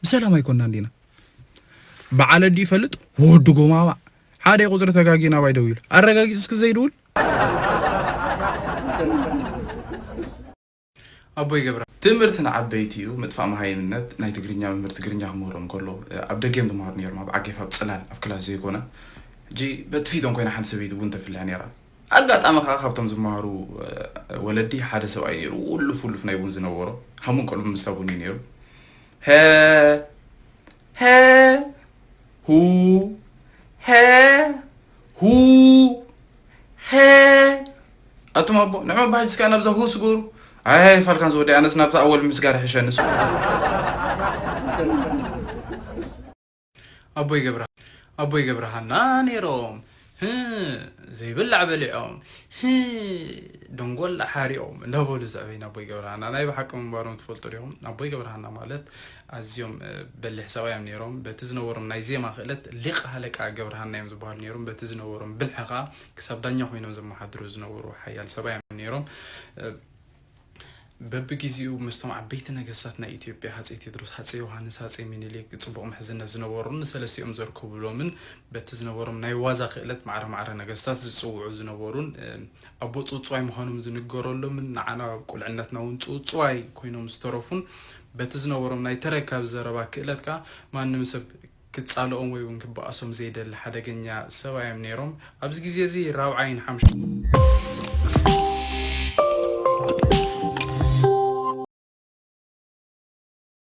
ብሰላም ኣይኮንና እንዲና። በዓል ኣዲ ይፈልጥ ወዲ ጎማማ ሓደ ቁፅሪ ተጋጊ ናባይ ደዊሉ ኣረጋጊፅ እስኪ ዘይድውል ኣቦይ ገብረ። ትምህርቲ ንዓበይቲ እዩ፣ ምጥፋእ መሃይምነት። ናይ ትግርኛ መምህር ትግርኛ ክምህሮም ከሎ ኣብ ደገ እዮም ዝመሃሩ ነይሮም፣ ኣብ ዓጌፍ ኣብ ፅላል ኣብ ክላስ ዘይኮነ። ሕጂ በቲ ፊቶም ኮይና ሓንቲ ሰበይቲ ቡን ተፍልሕ ነይራ። ኣጋጣሚ ከዓ ካብቶም ዝመሃሩ ወለዲ ሓደ ሰብኣይ ነይሩ፣ ውሉፍ ውሉፍ ናይ ቡን ዝነበሮ፣ ሃሙን ቀልቡ ምስታ ቡን እዩ ነይሩ። ሀ ሀ ሁ ሀ ሁ ሀ ኣቱም ኣቦ ንዕመ ባሕጅ እስካ ናብዛ ሁ ስገሩ። ኣይ ፋልካን ዝወደ ኣነስ ናብዛ ኣወል ምስጋር ሕሸ ንሱ። ኣቦይ ገብረ ኣቦይ ገብረሃና ነይሮም። ህ ዘይብላዕ በሊዖም፣ ህ ደንጎላ ሓሪኦም እንዳበሉ ዘዕበይና ኣቦይ ገብረሃና ናይ ብሓቂ ምንባሮም ትፈልጡ ዲኹም? ኣቦይ ገብረሃና ማለት ኣዝዮም እ፣ በሊሕ ሰብኣይ እዮም ነይሮም። በቲ ዝነበሮም ናይ ዜማ ክእለት ሊቕ ሃለቃ ገብረሃና እዮም ዝበሃሉ ነይሮም። በቲ ዝነበሮም ብልሒ ከዓ ክሳብ ዳኛ ኮይኖም ዘመሓድሩ ዝነበሩ ሓያል ሰብኣይ እዮም ነይሮም። እ፣ በብግዜኡ ምስቶም ዓበይቲ ነገስታት ናይ ኢትዮጵያ ሃፀይ ቴድሮስ፣ ሃፀይ ዮሃንስ፣ ሃፀይ ሚኒሊክ ፅቡቕ ምሕዝነት ዝነበሩን ንሰለስቲኦም ዘርከብሎምን በቲ ዝነበሮም ናይ ዋዛ ክእለት ማዕረ ማዕረ ነገስታት ዝፅውዑ ዝነበሩን እ፣ ኣቦ ፅውፅዋይ ምዃኖም ዝንገረሎምን ንዓና ኣብ ቁልዕነትና እውን ፅውፅዋይ ኮይኖም ዝተረፉን በቲ ዝነበሮም ናይ ተረካቢ ዘረባ ክእለት ከዓ ማንም ሰብ ክፃልኦም ወይ እውን ክበኣሶም ዘይደሊ ሓደገኛ ሰብኣይ እዮም ነይሮም። ኣብዚ ግዜ እዚ ራብዓይን ሓምሻ